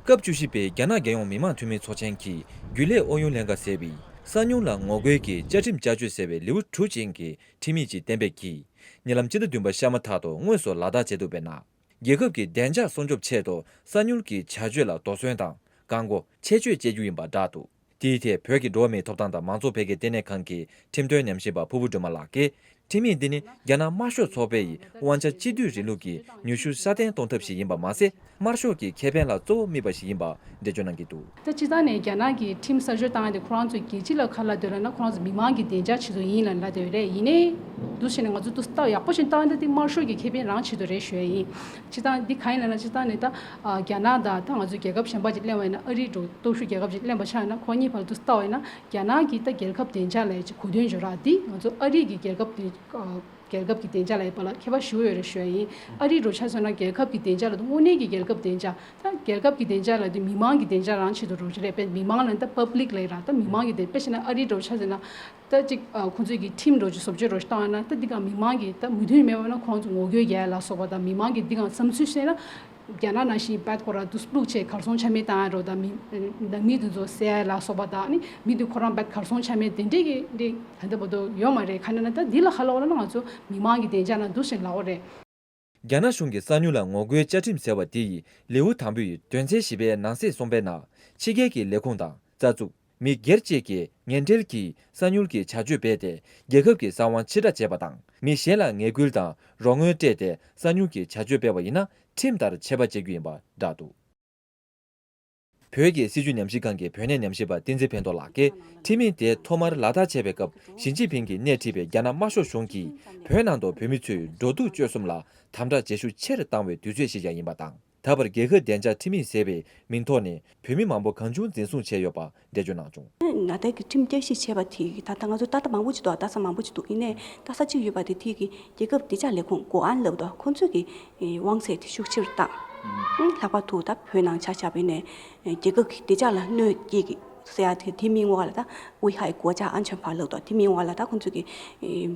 སྐབས་བཅུ་བཞི་པའི་རྒྱ་ནག་རྒྱལ་ཡོངས་མི་དམངས་འཐུས་མིའི་ཚོགས་ཆེན་གྱིས་རྒྱུན་ལས་ཨུ་ཡོན་ལྷན་ཁང་ཟེར་བའི་གསང་ཉུལ་ལ་ངོ་རྒོལ་གྱི་བཅའ་ཁྲིམས་བསྐྱར་བཅོས་ཟེར་བའི་ལེའུ་དྲུག་ཅན་གྱི་ཁྲིམས་ཡིག་ཅིག་གཏན་འབེབས་ཀྱིས། ཉེ་ལམ་སྤྱི་ཟླ་བདུན་པ་ཤར་མ་ཐག་ཏུ་དངོས་སུ་ལག་བསྟར་བྱེད་ཐུབ་པའི་ནང་། རྒྱལ་ཁབ་ཀྱི་བདེ་འཇགས་སྲུང་སྐྱོབ་ཆེད་དུ་གསང་ཉུལ་གྱི་བྱ་སྤྱོད་ལ་དོགས་ཟོན་དང་བཀག་འགོག་ཆེད་གཅོད་བྱེད་རྒྱུ་ཡིན་པ་བསྒྲགས་འདུག་དེའི་ཐད་བོད་ཀྱི་འགྲོ་བ་མིའི་ཐོབ་ཐང་དང་མང་གཙོ་འཕེལ་རྒྱས་ལྟེ་གནས་ཁང་གི་ཁྲིམས་དོན་ཉམས་ཞིབ་པ་ཕུར་བུ་སྒྲོལ་མ་ལགས་ཀྱིས། ཁྲིམས་ཡིག་འདི་ནི་རྒྱ་ནག་དམར་ཤོག་ཚོགས་པའི་དབང་ཆ་གཅིག་སྡུད་རིང་ལུགས་ཀྱི་ནུས་ཤུགས་སྲ་བརྟན་གཏོང་ཐབས་ཤིག་ཡིན་པ་མ་ཟད། དམར་ཤོག་གི་ཁེ་ཕན་ལ་གཙོ་བོ་དམིགས་པ་ཞིག་ཡིན་པ་འགྲེལ་བརྗོད་གནང་གི་འདུག། ད་སྤྱིར་བཏང་ནས་རྒྱ་ནག་གིས་ཁྲིམས་གསར་བཅོས་བཏང་ཡ་དེ་ཁོ་རང་ཚོས་རྒྱལ་སྤྱི་ལ་ག་རེ་ལབ་འདུག་ལབ་ན། ཁོ་རང་ཚོ་མི་མང་གི་བདེ་འཇགས་ཆེད་དུ་ཡིན་ལབ་ལབ་བསྡད་ཡོད་རེད། ཡིན་ནའི་འདུག་བྱས་ནས་ང་ཚོ་འདུག་སེ་ལྟ་ཡག་པོ་ཞིག་ལྟ་ཡ་ད་དེ་དམར་ཤོག་གི་ཁེ་ཕན་རང་ཆེད་དུ་རེད་ཞུ་ཡ་ཡིན། སྤྱིར་བཏང་འདི་གང་ཡིན་ལབ་ན། སྤྱིར་བཏང་ནས་ད་ཨ་རྒྱ་ནག་དང་ད་ང་ཚོ་རྒྱལ་ཁབ་གཞན་པ་ཅིག་གླེང་བ་ཡིན་ན། ཨ་རི་འདྲ་སྟོབས་ཤུགས་རྒྱལ་ཁབ་ཅིག་གླེང་པ་ཆགས་ཡིན་ན། ཁོ་གཉིས་བར་དུ་ལྟ་བ་ཡིན་ན། རྒྱ་ནག་གི་ད་རྒྱལ་ཁབ་བདེ་འཇགས་ལ་ཅིག་གོ་དོན་འཇོག་ར། འདི་ང་ཚོ་ཨ་རི་གི་རྒྱལ་ཁབ་དེ་ཨ་རྒྱལ་ཁབ་ཀྱི་བདེ་འཇགས་ལ་ཡོད་པ་ལ་ཁྱད་པར་ཞེ་པོ་ཡོད་རེད་ཞུ་ཡ་ཡིན། ཨ་རི་འདྲ་ཆ་མཚོན་ན་རྒྱལ་ཁབ་ཀྱི་བདེ་འཇགས་ལབ་དུས་དངོས་གནས་ཀྱི་རྒྱལ་ཁབ་བདེ་འཇགས། ད་རྒྱལ་ཁབ་ཀྱི་བདེ་འཇགས་ལབ་དུས་མི་མང་གི་བདེ་འཇགས་རང་ཆེད་དུ་འགྲོ་གི་རེད། དཔེར་མི་མང་ལབ་ན་ད་པབ་ལིག་ལབ་ཡ་ར། ད་མི་མང་གི་བདེ། དཔེ་བཞག་ན་ཨ་རི་འདྲ་ཆ་མཚོན་ན། ད་ཅིག་ཨ་ཁོང་ཚོས་ཀྱི་ཁྲིམས་འདྲ་ཅིག་བཟོ་བཅོས་འདྲ་ཞིག་བཏང་ཡོད་ན། ད་འདི་ག་མི་མང་གི་ད་མོས་མཐུན་མེད་པ་ན་ཁོང་ཚོ་ངོ་རྒོལ་རྒྱག་ཡ་ལ་སོགས་པ་དང་། མི་མང་གི་འདི་ག་བསམ་ཚུལ་བཤད་ན། རྒྱ་ནག་ནང་བཞིན་བད་ཁོ་ར་འདུག་སེ་བླུགས་བྱས་གར་སོང་ཆ་མེད་བཏང་ཡ་རོ། ད་མི་ནང་མི་དེ་ཚོ་བསད་ཡ་ལ་སོགས་པ་དང་། ཨ་ནི་མི་དེ་ཁོ་རང་བད་གར་སོང་ཆ་མེད་དེ་འདྲས་ཀྱི་འདི་ད་ལྟ་བར་དུ་ཡོད་མ་རེད། ག་ན་ན་ད་འདི་ལ་ཧ་ལ་བ་ལ་ང་ཚོ་མི་མང་གི་བདེ་འཇགས་ནང་འདུག་སེ་ལབ་པ་རེད། རྒྱ་ནག་གཞུང་གིས་གསང་ཉུལ་ལ་ངོ་རྒོལ་བཅའ་ཁྲིམས་ཟེར་བ་དེ་ཡི་ལེའུ་དང་པོའི་དོན་ཚན་བཞི་པའི་ནང་གསེས་གསུམ་པའི་ནང་། ཕྱི་རྒྱལ་གྱི་ལས་ཁུངས་དང་རྩ་འཛུགས། མི་སྒེར་བཅས་ཀྱིས་ངན་འབྲེལ་གྱིས་གསང་ཉུལ་གྱི་བྱ་སྤྱོད་སྤེལ་ཏེ་རྒྱལ་ཁབ་ཀྱི་གསང་བ་ཕྱིར་བསྒྲགས་བྱས་པ་དང་། མི་གཞན་ལ་ངན་སྐུལ་དང་རོགས་དངུལ་སྤྲད་དེ་གསང་ཉུལ་གྱི་བྱ་སྤྱོད་སྤེལ་བ་ཡིན་ན། ཁྲིམས་ལྟར་ཆད་པ་བཅད་རྒྱུ་ཡིན་པ་བསྒྲགས་འདུག། བོད་ཀྱི་སྲིད་བྱུས་ཉམས་ཞིབ་ཁང་གི་བོད་གནས་ཉམས་ཞིབ་པ་བསྟན་འཛིན་ཕན་ཐོགས་ལགས་ཀྱིས། ཁྲིམས་ཡིག་དེ་ཐོག་མར་ལག་བསྟར་བྱས་པའི་སྐབས། ཞི་ཅིན་ཕིང་གིས་སྣེ་ཁྲིད་པའི་རྒྱ་ནག་དམར་ཤོག་གཞུང་གིས་བོད་ནང་དུ་བོད་མི་ཚོའི་འགྲོ་འདུག་སྤྱོད་གསུམ་ལ་དམ་དྲག་བྱེད་ཤུགས་ཆེ་རུ་བཏང་བའི་དུས་ཚོད་ཞིག་ཀྱང་ཡིན་པ་དང་། ད་བར་རྒྱལ་ཁབ་བདེ་འཇགས་ཁྲིམས་ཡིག་ཟེར་བའི་མིང་ཐོག་ནས་བོད་མི་མང་པོ་གང་བྱུང་འཛིན་བཟུང་བྱས་ཡོད་པ་འགྲེལ་བརྗོད་གནང་བྱུང་། ནཱ་ལྟ་གི་ཁྲིམས་བསྐྱར་ཞིབ་བྱས་པ་དེ་གི་ད་ལྟ་ང་ཚོ་ལྟ་ས་མང་པོ་ཅིག་འདུག། ལྟ་ས་མང་པོ་ཅིག་འདུག། ཡིན་ནའི་ལྟ་ས་གཅིག་ཡོད་པ་དེ། དེ་གི་རྒྱལ་ཁབ་བདེ་འཇགས་ལས་ཁུངས་གོ་ཨན་ལབ་འདུག། ཁོང་ཚོས་ཀྱི་དབང་ཚད་དེ་ཤུགས་ཆེ་རུ་བཏང་། ཨང་། ལྷག་པར་དུ་ད་བོད་ནང་ཆ་བཞག་པ་ཡིན་ནའི་རྒྱལ་ཁབ་ཀྱི་བདེ་འཇགས་ལ་གནོད་སྐྱེལ་གྱི་ཟེར་ཡ་དེ། དེ་མིང་འོག་ལ་ད་危害国家安全法ལབ་འདུག། དེ་མིང་འོག་ལ་ད་ཁོང་ཚོས་ཀྱི་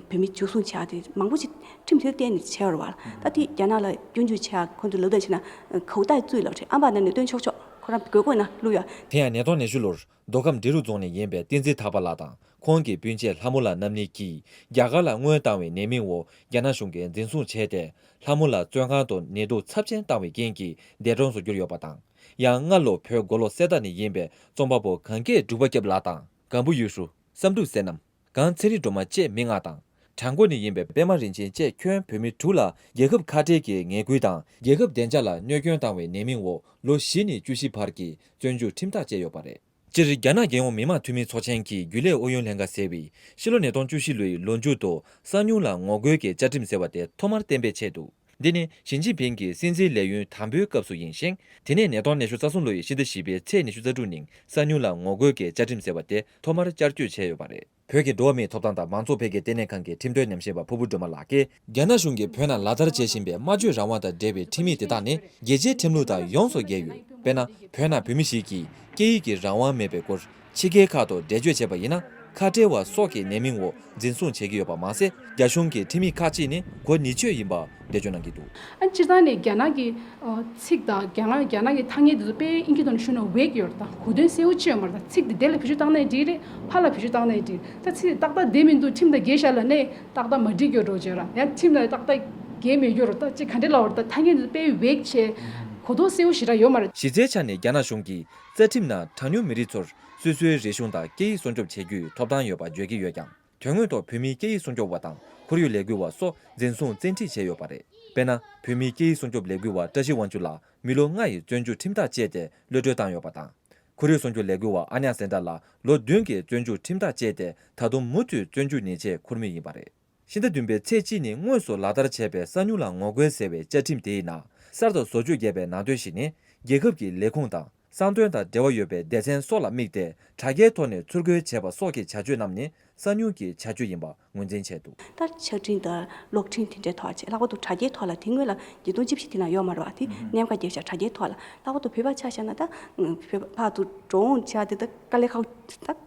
བོད་མི་འཇུ་བཟུང་བྱེད་ཡ་དེ་མང་པོ་ཅིག་ཁྲིམས་དེར་བརྟེན་ནས་བྱས་ཡོད་རེད་པ། ད་དེ་རྒྱ་ནག་ལ་སྐྱོན་བརྗོད་བྱེད་ཡ། ཁོང་ཚོས་ལབ་དོན་བྱས་ན་口袋罪ལབ་རེད། ཨམ་བ་ནང་ནས་བཏོན་ཆོག་ཆོག། ཁོ་རང་དགོས་དགོས་ན་བླུག་ཡ། དེ་ཡང་ཉིས་སྟོང་ཉི་ཤུ་ལོར་མདོ་ཁམས་འབྲི་རུ་རྫོང་ནས་ཡིན་པའི་བསྟན་འཛིན་ཐར་པ་ལགས་དང་ཁོང་གི་སྤུན་མཆེད་ལྷ་མོ་ལགས་རྣམ་གཉིས་ཀྱིས་རྒྱ་གར་ལ་དངུལ་བཏང་བའི་ནད་མིང་འོག་རྒྱ་ནག་གཞུང་གིས་འཛིན་བཟུང་བྱས་ཏེ། ལྷ་མོ་ལགས་བཙོན་ཁང་དུ་ནད་དུག་ཚབས་ཆེན་བཏང་བའི་རྐྱེན་གྱིས་འདས་གྲོངས་སུ་གྱུར་ཡོད་པ་དང་། ཡང་སྔ་ལོ་བོད་མགོ་ལོག་གསེར་རྟ་ནས་ཡིན་པའི་རྩོམ་པ་པོ་གངས་སྐྱེས་འབྲུག་པ་སྐྱབས་ལགས་དང་། སྒམ་པོ་ཡུལ་ཧྲུ། བསམ་འགྲུབ་བསོད་ནམས། སྒང་ཚེ་རིང་སྒྲོལ་མ་བཅས་མི་ལྔ་དང་། བྲག་མགོ་ནས་ཡིན་པའི་པད་མ་རིན་ཆེན་བཅས་ཁྱོན་བོད་མི་དྲུག་ལ་རྒྱལ་ཁབ་ཁ་བྲལ་གྱི་ངན་སྐུལ་དང་། རྒྱལ་ཁབ་བདེ་འཇགས་ལ་གནོད་སྐྱོན་བཏང་བའི་ནད་མིང་འོག་ལོ་བཞི་ནས་བཅུ་བཞི་བར་གྱི་བཙོན་འཇུག་ཁྲིམས་ཐག་བཅད་ཡོད་པ་རེད། སྤྱིར་རྒྱ་ནག་རྒྱལ་ཡོངས་མི་དམངས་འཐུས་མི་ཚོགས་ཆེན་གྱི་རྒྱུན་ལས་ཨུ་ཡོན་ལྷན་ཁང་ཟེར་བས་ཕྱི་ལོ་ཉིས་སྟོང་བཅུ་བཞི་ལོའི་ལོ་མཇུག་ཏུ་གསང་ཉུལ་ལ་ངོ་རྒོལ་གྱི་བཅའ་ཁྲིམས་ཟེར་བ་དེ་ཐོག་མར་གཏན་འབེབས་བྱས་འདུག། འདི་ནི་ཞི་ཅིན་ཕིང་གི་སྲིད་འཛིན་ལས་ཡུན་དང་པོའི་སྐབས་སུ་ཡིན་ཞིང་། དེ་ནས་ཉིས་སྟོང་ཉི་ཤུ་རྩ་གསུམ་ལོ་ཡི་ཕྱི་ཟླ་བཞི་པའི་ཚེས་ཉི་ཤུ་རྩ་དྲུག་ཉིན་གསང་ཉུལ་ལ་ངོ་རྒོལ་གྱི་བཅའ་ཁྲིམས་ཟེར་བ་དེ་ཐོག་མར་བསྐྱར་བཅོས་བྱས་ཡོད་པ་རེད། བོད་ཀྱི་འགྲོ་བ་མིའི་ཐོབ་ཐང་དང་མང་གཙོ་འཕེལ་རྒྱས་ལྟེ་གནས་ཁང་གི་ཁྲིམས་དོན་ཉམས་ཞིབ་པ་ཕུར་བུ་སྒྲོལ་མ་ལགས་ཀྱིས། རྒྱ་ནག་གཞུང་གིས་བོད་ནང་ལག་བསྟར་བྱེད་བཞིན་པའི་སྨྲ་བརྗོད་རང་དབང་དང་འབྲེལ་བའི་ཁྲིམས་ཡིག་དེ་དག་ནི་རྒྱལ་སྤྱིའི་ཁྲིམས་ལུགས་དང་ཡོངས་སུ་འགལ་ཡོད། དཔེར་ན། བོད་ནང་བོད་མི་ཞིག་གིས་སྐད་ཡིག་གི་རང་དབང་མེད་པའི་སྐོར་ཕྱི་རྒྱལ་ཁག་ཏུ་འགྲེལ་བརྗོད་བྱས་པ་ཡིན་ན། ཁ་བྲལ་བ་སོགས་ཀྱི་ནས་མིང་འོག་འཛིན་བཟུང་བྱེད་ཀྱི་ཡོད་པ་མ་ཟད། རྒྱ་གཞུང་གི་ཁྲིམས་ཡིག་ཁག་ཅིག་ནི་གོ་ཉེས་ཆོད་ཡིན་པ་འགྲེལ་བརྗོད་གནང་གི་འདུག། ཨ་སྤྱིར་བཏང་ནས་རྒྱ་ནག་གི་ཨ་ཚིག་དང་། རྒྱ་ནག་རྒྱ་ནག་གི་ཐ་སྙད་དེ་ཚོ་དཔེ་དབྱིན་ཇིའི་ཐོག་ནས་ཞུས་ན་ཝེག་ཡོད་རེད། ད་གོ་དོན་གསལ་པོ་ཅིག་ཡོད་མ་རེད། ད་ཚིག་དེ་དེ་ལ་བེད་སྤྱོད་བཏང་ནའི་འགྲིག་རེད། ཕར་ལ་བེད་སྤྱོད་བཏང་ནའི་འགྲིག། ད་ཚིག་དེ་ཏག་ཏག་བསྡད་མི་འདུག། ཁྲིམས་དང་འགལ་ཤག་ལབ་ནའི་ཏག་ཏག་མ་འགྲིག་རྒྱུ་འདྲ་བོ་ཅིག་ཡོད་རེད། ཡང་ཁྲིམས་ལ་ཏག་ཏག་འགལ་མེད་རྒྱུ་འདྲ་བོ། ད་ཅིག་ག་འདྲ་ལབ་དགོས་རེད། ད་ཐ་སྙད་དེ་ཚོ་དཔེ་ཝེག་བྱས། གོ་རྟོགས་གསལ་པོ་ཞེ་དྲག་ཡོད་མ་རེད། གཞི་རྩའི་ཆ་ནས་རྒྱ་ནག་གཞུང་གིས་རྩ་ཁྲིམས་ནང་གྲངས་ཉུང་མི་རིགས་ཚོར་སོ་སོའི་རིག་གཞུང་དང་སྐད་ཡིག་སྲུང་སྐྱོབ་བྱེད་རྒྱུའི་ཐོབ་ཐང་ཡོད་པ་བརྗོད་ཀྱི་ཡོད་ཀྱང་། དོན་དངོས་ཐོག་བོད་མིའི་སྐད་ཡིག་སྲུང་སྐྱོབ་པ་དང་ཁོར་ཡུག་ལས་འགུལ་བ་སོགས་འཛིན་བཟུང་བཙན་ཁྲིད་བྱས་ཡོད་པ་རེད། དཔེར་ན། བོད་མིའི་སྐད་ཡིག་སྲུང་སྐྱོབ་ལས་འགུལ་བ་བཀྲ་ཤིས་དབང་ཕྱུག་ལགས་མི་ལོ་ལྔ་ཡི་བཙོན་འཇུག་ཁྲིམས་ཐག་བཅད་དེ་གློད་གྲོལ་བཏང་ཡོད་པ་དང་། ཁོར་ཡུག་སྲུང་སྐྱོབ་ལས་འགུལ་བ་ཨ་ཉག་སེང་གྲགས་ལགས་ལོ་བདུན་གྱི་བཙོན་འཇུག་ཁྲིམས་ཐག་བཅད་དེ་ད་དུང་མུ་མཐུད་བཙོན་འཇུག་ཉེས་ཆད་འཁུར་མུས་ཡིན་པ་རེད། ཕྱི་ཟླ་བདུན་པའི་ཚེས་གཅིག་ཉིན་དངོས་སུ་ལག་བསྟར་བྱས་པའི་གསང་ཉུལ་ལ་ངོ་རྒོལ་ཟེར་བའི་བཅའ་ཁྲིམས་དེའི་ནང་གསར་དུ་བཟོ་བཅོས་བརྒྱབ་པའི་ནང་དོན་ཞིག་ནི། རྒྱལ་ཁབ་ཀྱི་ལས་ཁུངས་དང་གསང་དོན་དང་འབྲེལ་བ་ཡོད་པའི་སྡེ་ཚན་སོགས་ལ་དམིགས་ཏེ། དྲ་རྒྱའི་ཐོག་ནས་ཚུར་རྒོལ་བྱས་པ་སོགས་ཀྱི་བྱ་སྤྱོད་རྣམས་ནི་གསང་ཉུལ་གྱི་བྱ་སྤྱོད་ཡིན་པ་ངོས་འཛིན་བྱས་འདུག། ད་ཕྱག་འཕྲིན་དང་གློག་འཕྲིན་དེ་འདྲའི་ཐོག་བྱས། ལྷག་པར་དུ་དྲ་རྒྱའི་ཐོག་ལ་དེ་སྔོན་ལ་བརྒྱད་སྟོང་བཅུ་བཞི་དེ་ནང་ཡོད་མ་རེད་པ། དེ་གནད་འགག་རྒྱག་བྱ་དྲ་རྒྱའི་ཐོག་ལ། ལྷག་པར་དུ་བོད་པ་ཆ་བཞག་ན་ད་བོད་པ་ཕར་ཚུར་འགྲོ་འོང་བྱ་དེ་ད་དཀའ་ལས་ཁག་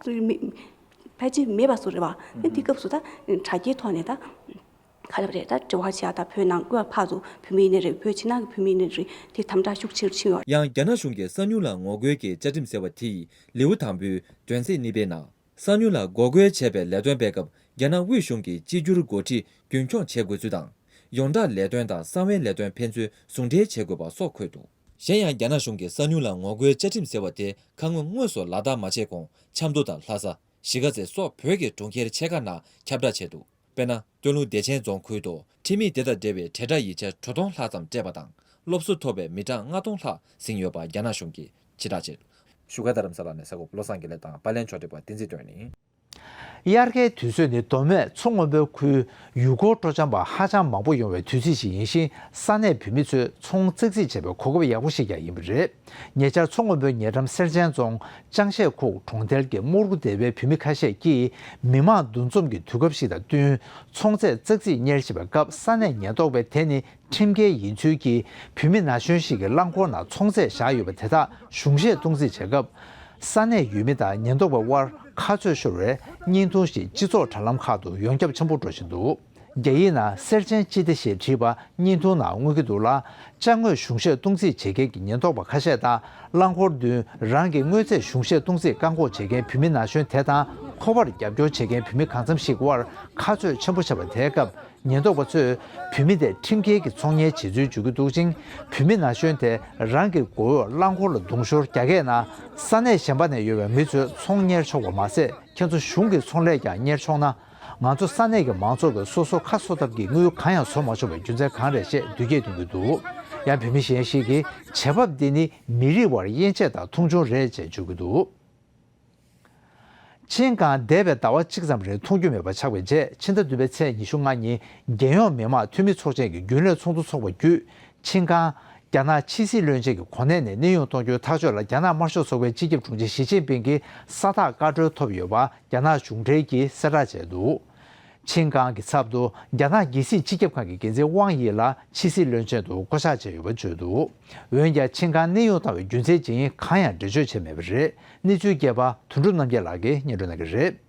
ད་མི་ཕལ་ཆེར་མེད་པ་བཟོ་རེད་པ། ཨ་དེ་སྐབས་སུ་ད་དྲ་རྒྱའི་ཐོག་ནས་ད་ག་རེ་རེད། ད་འབྲེལ་བ་བྱེད་ཡ་ད་བོད་ནང་ཕར་ཚུར་བོད་མི་ཡིན་ནའི་རེད། བོད་ཕྱི་ནང་གི་བོད་མི་ཡིན་ནའི་རེད། དེ་དམ་དྲག་ཤུགས་ཆེ་རུ་ཕྱིན་ཡོད། ཡང་རྒྱ་ནག་གཞུང་གིས་གསང་ཉུལ་ལ་ངོ་རྒོལ་གྱི་བཅའ་ཁྲིམས་ཟེར་བ་དེ་ཡི་ལེའུ་དང་པོའི་དོན་ཚན་གཉིས་པའི་ནང་། གསང་ཉུལ་ལ་འགོག་རྒོལ་བྱས་པའི་ལས་དོན་སྤེལ་སྐབས་རྒྱ་ནག་དབུས་གཞུང་གི་གཅིག་གྱུར་འགོ་ཁྲིད་རྒྱུན་འཁྱོངས་བྱེད་དགོས་ཚུལ་དང་། ཡོངས་བསྒྲགས་ལས་དོན་དང་གསང་བའི་ལས་དོན་ཕན་ཚུན་ཟུང་འབྲེལ་བྱེད་དགོས་པ་སོགས་འཁོད་འདུག། གཞན་ཡང་རྒྱ་ནག་གཞུང་གིས་གསང་ཉུལ་ལ་ངོ་རྒོལ་བཅའ་ཁྲིམས་ཟེར་བ་དེ་ཁ་སྔོན་དངོས་སུ་ལག་བསྟར་མ་བྱས་གོང་། ཆབ་མདོ་དང་ལྷ་ས། གཞིས་ཀ་རྩེ་སོགས་བོད་ཀྱི་གྲོང་ཁྱེར་ཆེ་ཁག་ནང་ཁྱབ་བསྒྲགས་བྱས་འདུག། དཔེར་ན། སྟོད་ལུང་བདེ་ཆེན་རྫོང་ཁུལ་དུ་ཁྲིམས་ཡིག་དེ་དང་འབྲེལ་བའི་དྲིལ་བསྒྲགས་ཡིག་ཆ་དྲུག་སྟོང་ལྷག་ཙམ་སྤྲད་པ་དང་། སློབ་གསོ་ཐོབ་པའི་མི་གྲངས་ལྔ་སྟོང་ལྷག་ཟིན་ཡོད་པ་རྒྱ་ནག་གཞུང་གིས་ཕྱིར་བསྒྲགས་བྱས། བཞུགས་སྒར་རྡ་རམ་ས་ལ་ནས་གསར་འགོད་པ་བློ་བཟང་དགེ་ལེགས་དང་པར་ལེན་ཕྱོགས་སྒྲིག་པ་བསྟན་འཛིན་སྒྲོན་ནས། དབྱར་ཁའི་དུས་ཚོད་ནི་མདོ་སྨད་མཚོ་སྔོན་པོའི་ཁུལ་ཡུལ་སྐོར་སྤྲོ་འཆམ་པ་ཧ་ཅང་མང་པོ་ཡོང་བའི་དུས་ཚིགས་ཤིག་ཡིན་ཞིང་། ས་གནས་བོད་མི་ཚོས་ཚོང་ཙག་ཙིག་བྱེད་པའི་གོ་སྐབས་ཡག་པོ་ཞིག་ཀྱང་ཡིན་པ་རེད། ཉེ་ཆར་མཚོ་སྔོན་པོའི་ཉེ་འགྲམ་སེར་ཆེན་རྫོང་ཅང་ཤེས་ཁུག་གྲོང་རྡལ་གྱི་རྨོ་རུ་སྡེ་བའི་བོད་མི་ཁ་ཤས་ཀྱིས་མི་མང་འདུ་འཛོམས་ཀྱི་དུས་སྐབས་ཤིག་དང་བསྟུན་ཚོང་རྫས་ཙག་ཙིག་གཉེར་བཞིན་པའི་སྐབས། ས་གནས་ཉེན་རྟོག་པས་དེ་ནི་ཁྲིམས་འགལ་ཡིན་ཚུལ་གྱིས་བོད་མི་ན་གཞོན་ཞིག་གི་རླངས་འཁོར་ནང་ཚོང་རྫས་བཞག་ཡོད་པ་དེ་དག་གཞུང་བཞེས་གཏོང་རྩིས་བྱེད་སྐབས། ས་གནས་ཡུལ་མི་དང་ཉེན་རྟོག་པའི་དབར་ཁ་རྩོད་ཤོར་བའི་བརྙན་ཐུང་ཞིག་སྤྱི་ཚོགས་དྲ་ལམ་ཁག་ཏུ་ཡོངས་ཁྱབ་ཆེན་པོ་འགྲོ་བཞིན་འདུག་རྒྱ་ཡིག་ནང་སེར་ཆེན་སྤྱི་བདེ་ཞེས་བྲིས་པ་བརྙན་ཐུང་ནང་མངོན་གྱི་འདུག་ལ། ཅ་དངོས་གཞུང་བཞེས་གཏོང་རྩིས་བྱེད་མཁན་གྱི་ཉེན་རྟོག་པ་ཁ་ཤས་དང་། རླངས་འཁོར་མདུན་རང་གི་དངོས་རྫས་གཞུང་བཞེས་གཏོང་རྩིས་བཀག་འགོག་བྱེད་མཁན་བོད་མི་ན་གཞོན་དེ་དང་། ཁོ་པར་རྒྱབ་སྐྱོར་བྱེད་མཁན་བོད་མི་གང་འཚམ་ཞིག་དབར་ཁ་རྩོད་ཆེན་པོ་བྱས་པ་དེའི་སྐབས། ཉེན་རྟོག་པ་ཚོས་བོད་མི་དེ་ཁྲིམས་འགལ་གྱི་ཚོང་གཉེར་བྱེད་ཚུལ་བརྗོད་ཀྱི་འདུག་ཅིང་། བོད་མི་ན་གཞོན་དེ་རང་གི་མགོ་འོག་རླངས་འཁོར་ལ་རྡུང་ཤོར་རྒྱག་སྐད་ནང་། ས་གནས་གཞན་པ་ནས་ཡོང་བའི་མི་ཚོས་ཚོང་གཉེར་ཆོག་པ་མ་ཟད། ཁྱེད་ཚོ་གཞུང་གི་ཚོང་ལས་ཀྱང་གཉེར་ཆོག་ན། ང་ཚོ་ས་གནས་ཀྱི་མང་ཚོགས་ཀྱིས་སོ་སོ་ཁ་གསོ་ཐབས་ཀྱི་དངུལ་གང་ཡང་བཟོ་མ་ཆོག་པའི་རྒྱུ་མཚན་གང་རེད་ཅེས་འདོད་སྐྱེལ་གཏོང་གི་འདུག་ཡང་བོད་མི་གཞན་ཞིག་གིས་བྱེད་བབ་འདི་ནི་མི་རིགས་དབར་དབྱེ་འབྱེད་དང་མཐོང་ཆུང་རེད་ཅེས་བརྗོད་ཀྱི་འདུག་ཆིན་ཀང་འདས་པའི་ཟླ་བ་གཅིག་ཙམ་རིང་མཐོང་རྒྱུ་མེད་པ་ཆགས་པའི་རྗེས། ཕྱི་ཟླ་བདུན་པའི་ཚེས་ཉི་ཤུ་ལྔ་ཉིན་རྒྱལ་ཡོངས་མི་དམངས་འཐུས་མི་ཚོགས་ཆེན་གྱི་རྒྱུན་ལས་ཚོགས་འདུ་འཚོགས་པ་བརྒྱུད། ཆིན་ཀང་རྒྱ་ནག་ཕྱི་སྲིད་བློན་ཆེན་གྱི་གོ་གནས་ནས་གནས་དབྱུང་གཏོང་རྒྱུའི་ཐག་གཅོད་ལ་རྒྱ་ནག་དམར་ཤོག་ཚོགས་པའི་སྤྱི་ཁྱབ་དྲུང་ཆེ་ཞི་ཅིན་ཕིང་གིས་ས་རྟགས་བཀའ་འཁྲོལ་ཐོབ་ཡོད་པ་རྒྱ་ནག་གཞུང་འབྲེལ་གྱིས་གསལ་བསྒྲགས་བྱས་འདུག་ཆིན་ཀང་གི་ཚབ་ཏུ་རྒྱ་ནག་རྒྱལ་སྲིད་སྤྱི་ཁྱབ་ཁང་གི་འགན་འཛིན་ཝང་དབྱི་ལགས་ཕྱི་སྲིད་བློན་ཆེན་དུ་བསྐོ་གཞག་བྱས་ཡོད་པ་བརྗོད་འདུག་འོན་ཀྱང་ཆིན་ཀང་གནས་དབྱུང་བཏང་བའི་རྒྱུ་མཚན་ཇི་ཡིན་གང་ཡང་འགྲེལ་བརྗོད་བྱས་མེད་པ་རེད། གནས་ཚུལ་རྒྱས་པ་དོན་གྲུབ་རྣམ་རྒྱལ་ལགས་ཀྱིས་སྙན་སྒྲོན་གནང་གི་རེད།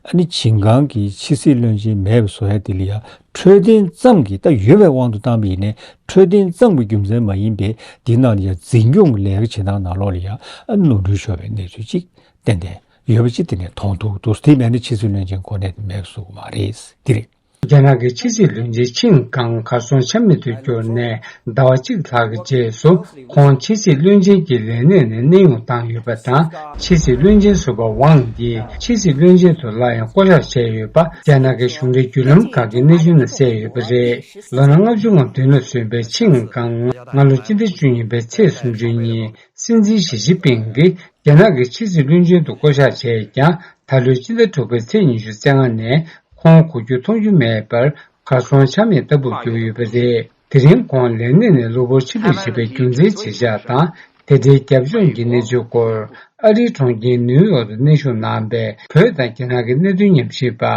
ཨ་ནི་ཆིན་ཀང་གི་ཕྱི་སྲིད་བློན་ཆེན་མེད་པ་བཟོ་ཡ་དེ་ལ་ཡ་འཕྲོད་བསྟེན་ཙམ་གྱི་ད་ཡོད་པའི་དབང་དུ་བཏང་པ་ཡིན་ནའི་འཕྲོད་བསྟེན་ཙམ་གྱི་རྒྱུ་མཚན་མ་ཡིན་པའི་འདི་ནང་ལ་ཡ་འཛིན་སྐྱོང་གི་ལས་ཀ་བྱེད་སྟངས་ནང་ལོགས་ལ་ཡ་ཨ་ནི་ནོར་འཁྲུལ་ཤོར་བའི་གནས་ཚུལ་ཅིག་ཏན་ཏན་ཡོད་པ་ཅིག་དེ་ནས་མཐོང་ཐུབ་འདུག་དེ་མེད་ན་ཕྱི་སྲིད་བློན་ཆེན་གོ་གནས་དེ་མེད་པ་བཟོ་གི་མ་རེད། འདི་རེད། རྒྱ་ནག་གི་ཕྱི་སྲིད་བློན་ཆེན་ཆིན་ཀང་གར་སོང་ཆ་མེད་དུ་གྱུར་ནས་ཟླ་བ་གཅིག་ལྷག་གི་རྗེས་སུ་ཁོང་ཕྱི་སྲིད་བློན་ཆེན་གྱི་ལས་གནས་ནས་གནས་དབྱུང་བཏང་ཡོད་པ་དང་། ཕྱི་སྲིད་བློན་ཆེན་ཟུར་པ་ཝང་གིས་ཕྱི་སྲིད་བློན་ཆེན་དུ་སླར་ཡང་བསྐོ་གཞག་བྱས་ཡོད་པ་རྒྱ་ནག་གི་གཞུང་འབྲེལ་བརྒྱུད་ལམ་ཁག་གི་གནས་ཚུལ་ནང་གསལ་ཡོད་པ་རེད། ལོ་ན་ལྔ་བཅུ་ང་བདུན་ལ་སོན་པའི་ཆིན་ཀང་སྔ་ལོ་སྤྱི་ཟླ་བཅུ་གཉིས་པའི་ཚེས་སུམ་ཅུ་ཉིན་སྲིད་འཛིན་ཞི་ཅིན་ཕིང་གིས་རྒྱ་ནག་གི་ཕྱི་སྲིད་བློན་ཆེན་དུ་བསྐོ་གཞག་བྱས་ཀྱང་། ད་ལོའི་ཕྱི་ཟླ་དྲུག་པའི་ཚེས་ཉི་ཤུ་རྩ་ལྔ་ནས་ཁོང་གོ་རྒྱུ་མཐོང་རྒྱུ་མེད་པར་གར་སོང་ཆ་མེད་ལྟ་བུར་གྱུར་ཡོད་པ་རེད། དེ་རིང་ཁོང་ལས་གནས་ནས་གློ་བུར་ཕྱིར་འབུད་བྱས་པའི་རྒྱུ་མཚན་བྱེ་བྲག་དང་། དེ་འབྲེལ་རྒྱབ་ལྗོངས་ཀྱི་གནས་ཚུལ་སྐོར་ཨ་རིའི་གྲོང་ཁྱེར་ནིའུ་ཡོག་ཏུ་གནས་བཞུགས་གནང་པའི་བོད་དང་རྒྱ་ནག་གི་གནད་དོན་ཉམས་ཞིབ་པ།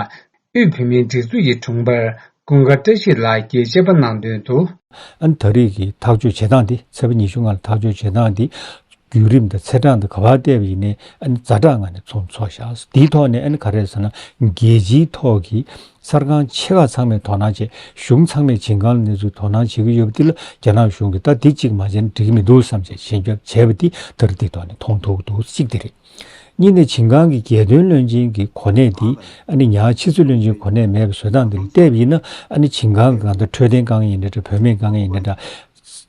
དབུས་བོད་མིའི་སྒྲིག་འཛུགས་ཀྱི་དྲུང་འཕར་ཀུན་དགའ་བཀྲ་ཤིས་ལགས་ཀྱིས་དཔྱད་པ་གནང་དོན་དུ། ཨ་ནི་ད་རེས་ཀྱི་ཐག་གཅོད་བྱེད་སྟངས་འདི་ཚེས་པ་ཉི་ཤུ་ལྔ་ལ་ཐག་གཅོད་བྱེད་སྟངས་འདི་བརྒྱུད་རིམ་དང་ཚེས་གྲངས་དང་ག་པར་བལྟས་པ་ཡིན་ནའི་ཨ་ནི་ཛ་དྲག་ངང་ནས་ཚོགས་འཚོགས་བཞག་དེའི་ཐོག་ནས་ཨ་ནི་ག་རེ་ཟེར་ན་རྒྱལ་སྤྱིའི་ཐོག་གི་གསར་ཁང་ཆེ་ཁག་ཚང་མས་དོ་སྣང་བྱས་གཞུང་ཚང་མས་ཆིན་ཀང་ལ་གནས་ཚུལ་དོ་སྣང་བྱེད་ཀྱི་ཡོད་པ་འདི་ལ་རྒྱ་ནག་གཞུང་གིས་ད་འདི་གཅིག་མ་བྱས་ན་འགྲིག་གི་མི་འདུག་བསམ་བྱས་ཞིབ་འཇུག་བྱས་པ་འདི་ད་རེས་འདི་ཐོག་ནས་མཐོང་ཐུབ་འདུག་གཅིག་དེ་རེད། གཉིས་ནས་ཆིན་ཀང་གི་རྒྱལ་དོན་བློན་ཆེན་གྱི་གོ་གནས་འདི་ཨ་ནི་ཉག་ཕྱི་སྲིད་བློན་ཆེན་གོ་གནས་མེད་པའི་བཟོ་སྟངས་འདི་ལ་བལྟས་པ་ཡིན་ན་ཨ་ནི་ཆིན་ཀང་གི་གང་ལྟར་འཕྲོད་བསྟེན་དཀའ་ངལ་ཡིན་ན་འདྲ་བོད་སྨན་དཀའ་ངལ་ཡིན་ན་འདྲ་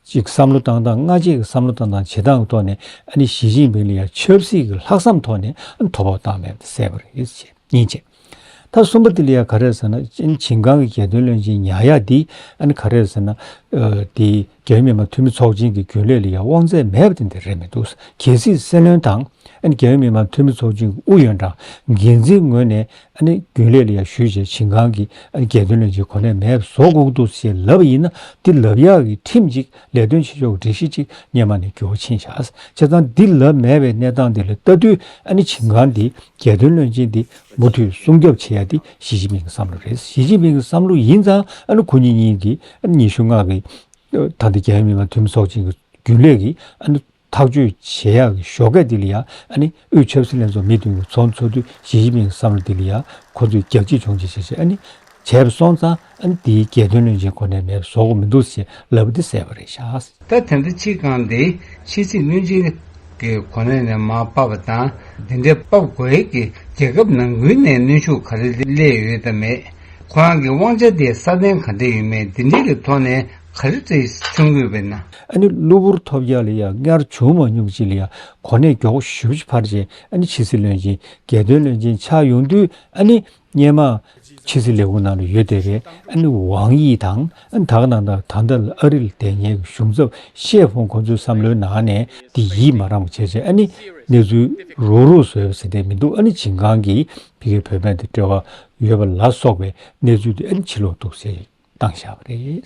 ཅིག་བསམ་བློ་བཏང་སྟངས་སྔ་རྗེས་ཀྱི་བསམ་བློ་བཏང་སྟངས་བྱེད་སྟངས་ཀྱི་ཐོག་ནས་ཨ་ནི་ཞི་ཅིན་ཕིང་ལ་ཡང་ཆབ་སྲིད་ཀྱི་ལྷག་བསམ་ཐོག་ནས་ཨ་ནི་ཐོ་ཕོག་བཏང་མེད་པ་གསལ་པོ་རེད་ཅེས་གཉིས་བྱས། ད་གསུམ་པ་དེ་ལ་ཡང་ག་རེ་ཟེར་ན་ཨ་ནི་ཆིན་ཀང་གི་རྒྱལ་དོན་བློན་ཆེན་ཉར་ཡག་འདི་ཨ་ནི་ག་རེ་ཟེར་ན་ཨ་དེ་རྒྱལ་ཡོངས་མི་དམངས་འཐུས་མི་ཚོགས་ཆེན་གྱི་རྒྱུན་ལས་ལ་ཡང་དབང་ཚད་མེད་པ་དེ་འདྲ་རེད་མི་འདུག་གལ་སྲིད་སྲིད་བློན་དང་ཨ་ནི་རྒྱལ་ཡོངས་མི་དམངས་འཐུས་མི་ཚོགས་ཆེན་གྱི་ཨུ་ཡོན་དང་འགན་འཛིན་ངོས་ནས་ཨ་ནི་རྒྱུན་ལས་ལ་ཡང་ཞུས་བྱས་ཆིན་ཀང་གི་ཨ་ནི་རྒྱལ་དོན་བློན་ཆེན་གོ་གནས་མེད་པ་བཟོ་དགོས་ཀྱི་འདུག་ཞེས་ལབ་པ་ཡིན་ན་འདི་ལབ་ཡག་གི་ཁྲིམས་ཅིག་ལས་དོན་བྱེད་ཕྱོགས་ཀྱི་སྒྲིག་གཞི་ཅིག་སྔོན་མ་ནས་འགྱུར་བ་ཕྱིན་བཞག་བྱས་ཙང་འདི་ལབ་མེད་པའི་གནས་སྟངས་འདི་ལ་ལྟ་དུས་ཨ་ནི་ཆིན་ཀང་འདི་རྒྱལ་དོན་བློན་ཆེན་འདི་མུ་མཐུད་སྲུང་སྐྱོབ་བྱེད་ཡ་འདི་ཞི་ཅིན་ཕིང་གི་བསམ་བློ་རེད། ཞི་ཅིན་ཕིང་གི་བསམ་བློ་ཡིན་ཙང་ཨ་ནི་ཁོ་གཉིས་གཉིས་ཀྱིས་ཨ་ནི་ཉི་ཤུ་ལྔ་གི་ད་ལྟ་རྒྱལ་ཡོངས་མི་དམངས་འཐུས་མི་ཚོགས་ཆེན་གྱི་རྒྱུན་ལས་ཀྱིས་ཨ་ནི་ཐག་གཅོད་བྱེད་ཡག་གི་ཞོགས་ཀས་འདི་ལ་ཡ་ཨ་ནི་དབུས་ཆབ་སྲིད་ལྷན་ཚོགས་མི་བདུན་གྱི་ཚོགས་འཚོགས་དུས་ཞི་ཅིན་ཕིང་གི་བསམ་བློ་འདི་ལ་ཡ་ཁོ་ཚོས་རྒྱག་ཅིག་མཆོང་ཅིག་བྱས་བྱས་ཨ་ནི་བྱས་པ་སོང་ཙང་ཨ་ནི་དེའི་རྒྱལ་དོན་བློན་ཆེན་གོ་གནས་མེད་པ་བཟོ་དགོས་མི་འདུག་ཟེར་ལབ་པ་འདི་གསལ་པོ་རེད་ཤག་ད་དེ་འདྲ་ཅིག་གང་དེ་ཕྱི་སྲིད་བློན་ཆེན་གྱི་གོ་གནས་ནས་མར་ཕབ་པ་དང་འདི་འདྲའི་ཕབ་དགོས་ཡས་ཀྱི་རྒྱལ་ཁབ་ནང་ཁུལ་ནས་གནོན་ཤུགས་ག་རེ་སླེབས་ཡོད་དམ་མེད། ཁོ་རང་གི་དབང་ཆ་དེ་སྲ་བརྟན་ག་འདྲ་ཡོད་མེད་འདི་འདྲའི་གི་ཐོག་ནས་ ག་རེ་དེ་མཚོན་དགོས་པས་ན། ཨ་ནི་གློ་བུར་ཐོལ་རྒྱག་ལ་ཡང་སྔར་བྱུང་མ་མྱོང་ཅིག་ལ་ཡང་གོ་གནས་མགྱོགས་པོ་ཞེ་པོ་ཅིག་འཕར་རྗེས། ཨ་ནི་ཕྱི་སྲིད་བློན་ཆེན་རྒྱལ་དོན་བློན་ཆེན་ཆགས་ཡོང་དུས། ཨ་ནི་སྔོན་མ་ཕྱི་སྲིད་ལས་ཁུངས་ནང་ལ་ཡོད་བསྡད་པའི་ཨ་ནི་ཝང་དབྱི་དང་། ཨ་ནི་ད་ག་ནང་ད་ད་ལྟ་ལ་ཨ་རི་ལ་བསྡད་མཁན་གྱི་གཞུང་ཚབ་ཤེས་ཕོང་ཁོང་ཚོའི་བསམ་བློའི་ནང་ནས་འདི་ཡིད་མ་རངས་པ་བྱས་བྱས། ཨ་ནི་གནས་ཚུལ་རོགས་རོགས་བཟོས་པ་ཟེར་དེ་མི་འདུག་ཨ་ནི་ཇིན་ཁང་གིས་ཕ་གིའི་བོད་སྨན་དང་འབྲེལ་བ་ཡོད་པ་ལ་སོགས་པའི་གནས་ཚུལ་དེ་ཨ་ནི་ཕྱི་ལོགས་འདུག་ཟེར་བཏང་བཞག་པ་རེད།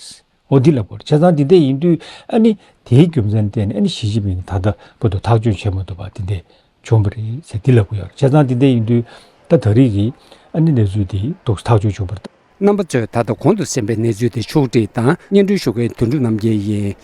འོ་འདི་ལབ་དགོས་རེད། བྱས་ཙང་འདི་འདྲ་ཡིན་དུས། ཨ་ནི་དེའི་རྒྱུ་མཚན་བརྟེན་ནས་ཨ་ནི་ཞི་ཅིན་ཕིང་ད་ལྟ་བར་དུ་ཐག་གཅོད་བྱེད་མ་ཐུབ་པ་འདི་འདྲ་བྱུང་བ་རེད་ཟེར་འདི་ལབ་དགོས་ཡོད་རེད། བྱས་ཙང་འདི་འདྲ་ཡིན་དུས་ད་ད་རེས་ཀྱི་ཨ་ནི་གནས་ཚུལ་འདི་འདུག་ཐག་གཅོད་བྱུང་བ་རེད། རྣམ་པ་ཚོས་ད་ལྟ་གོང་དུ་གསན་པའི་གནས་ཚུལ་དེ་ཕྱོགས་སྒྲིག་དང་སྙན་སྒྲོན་ཞུ་མཁན་དོན་གྲུབ་རྣམ་རྒྱལ་ཡིན།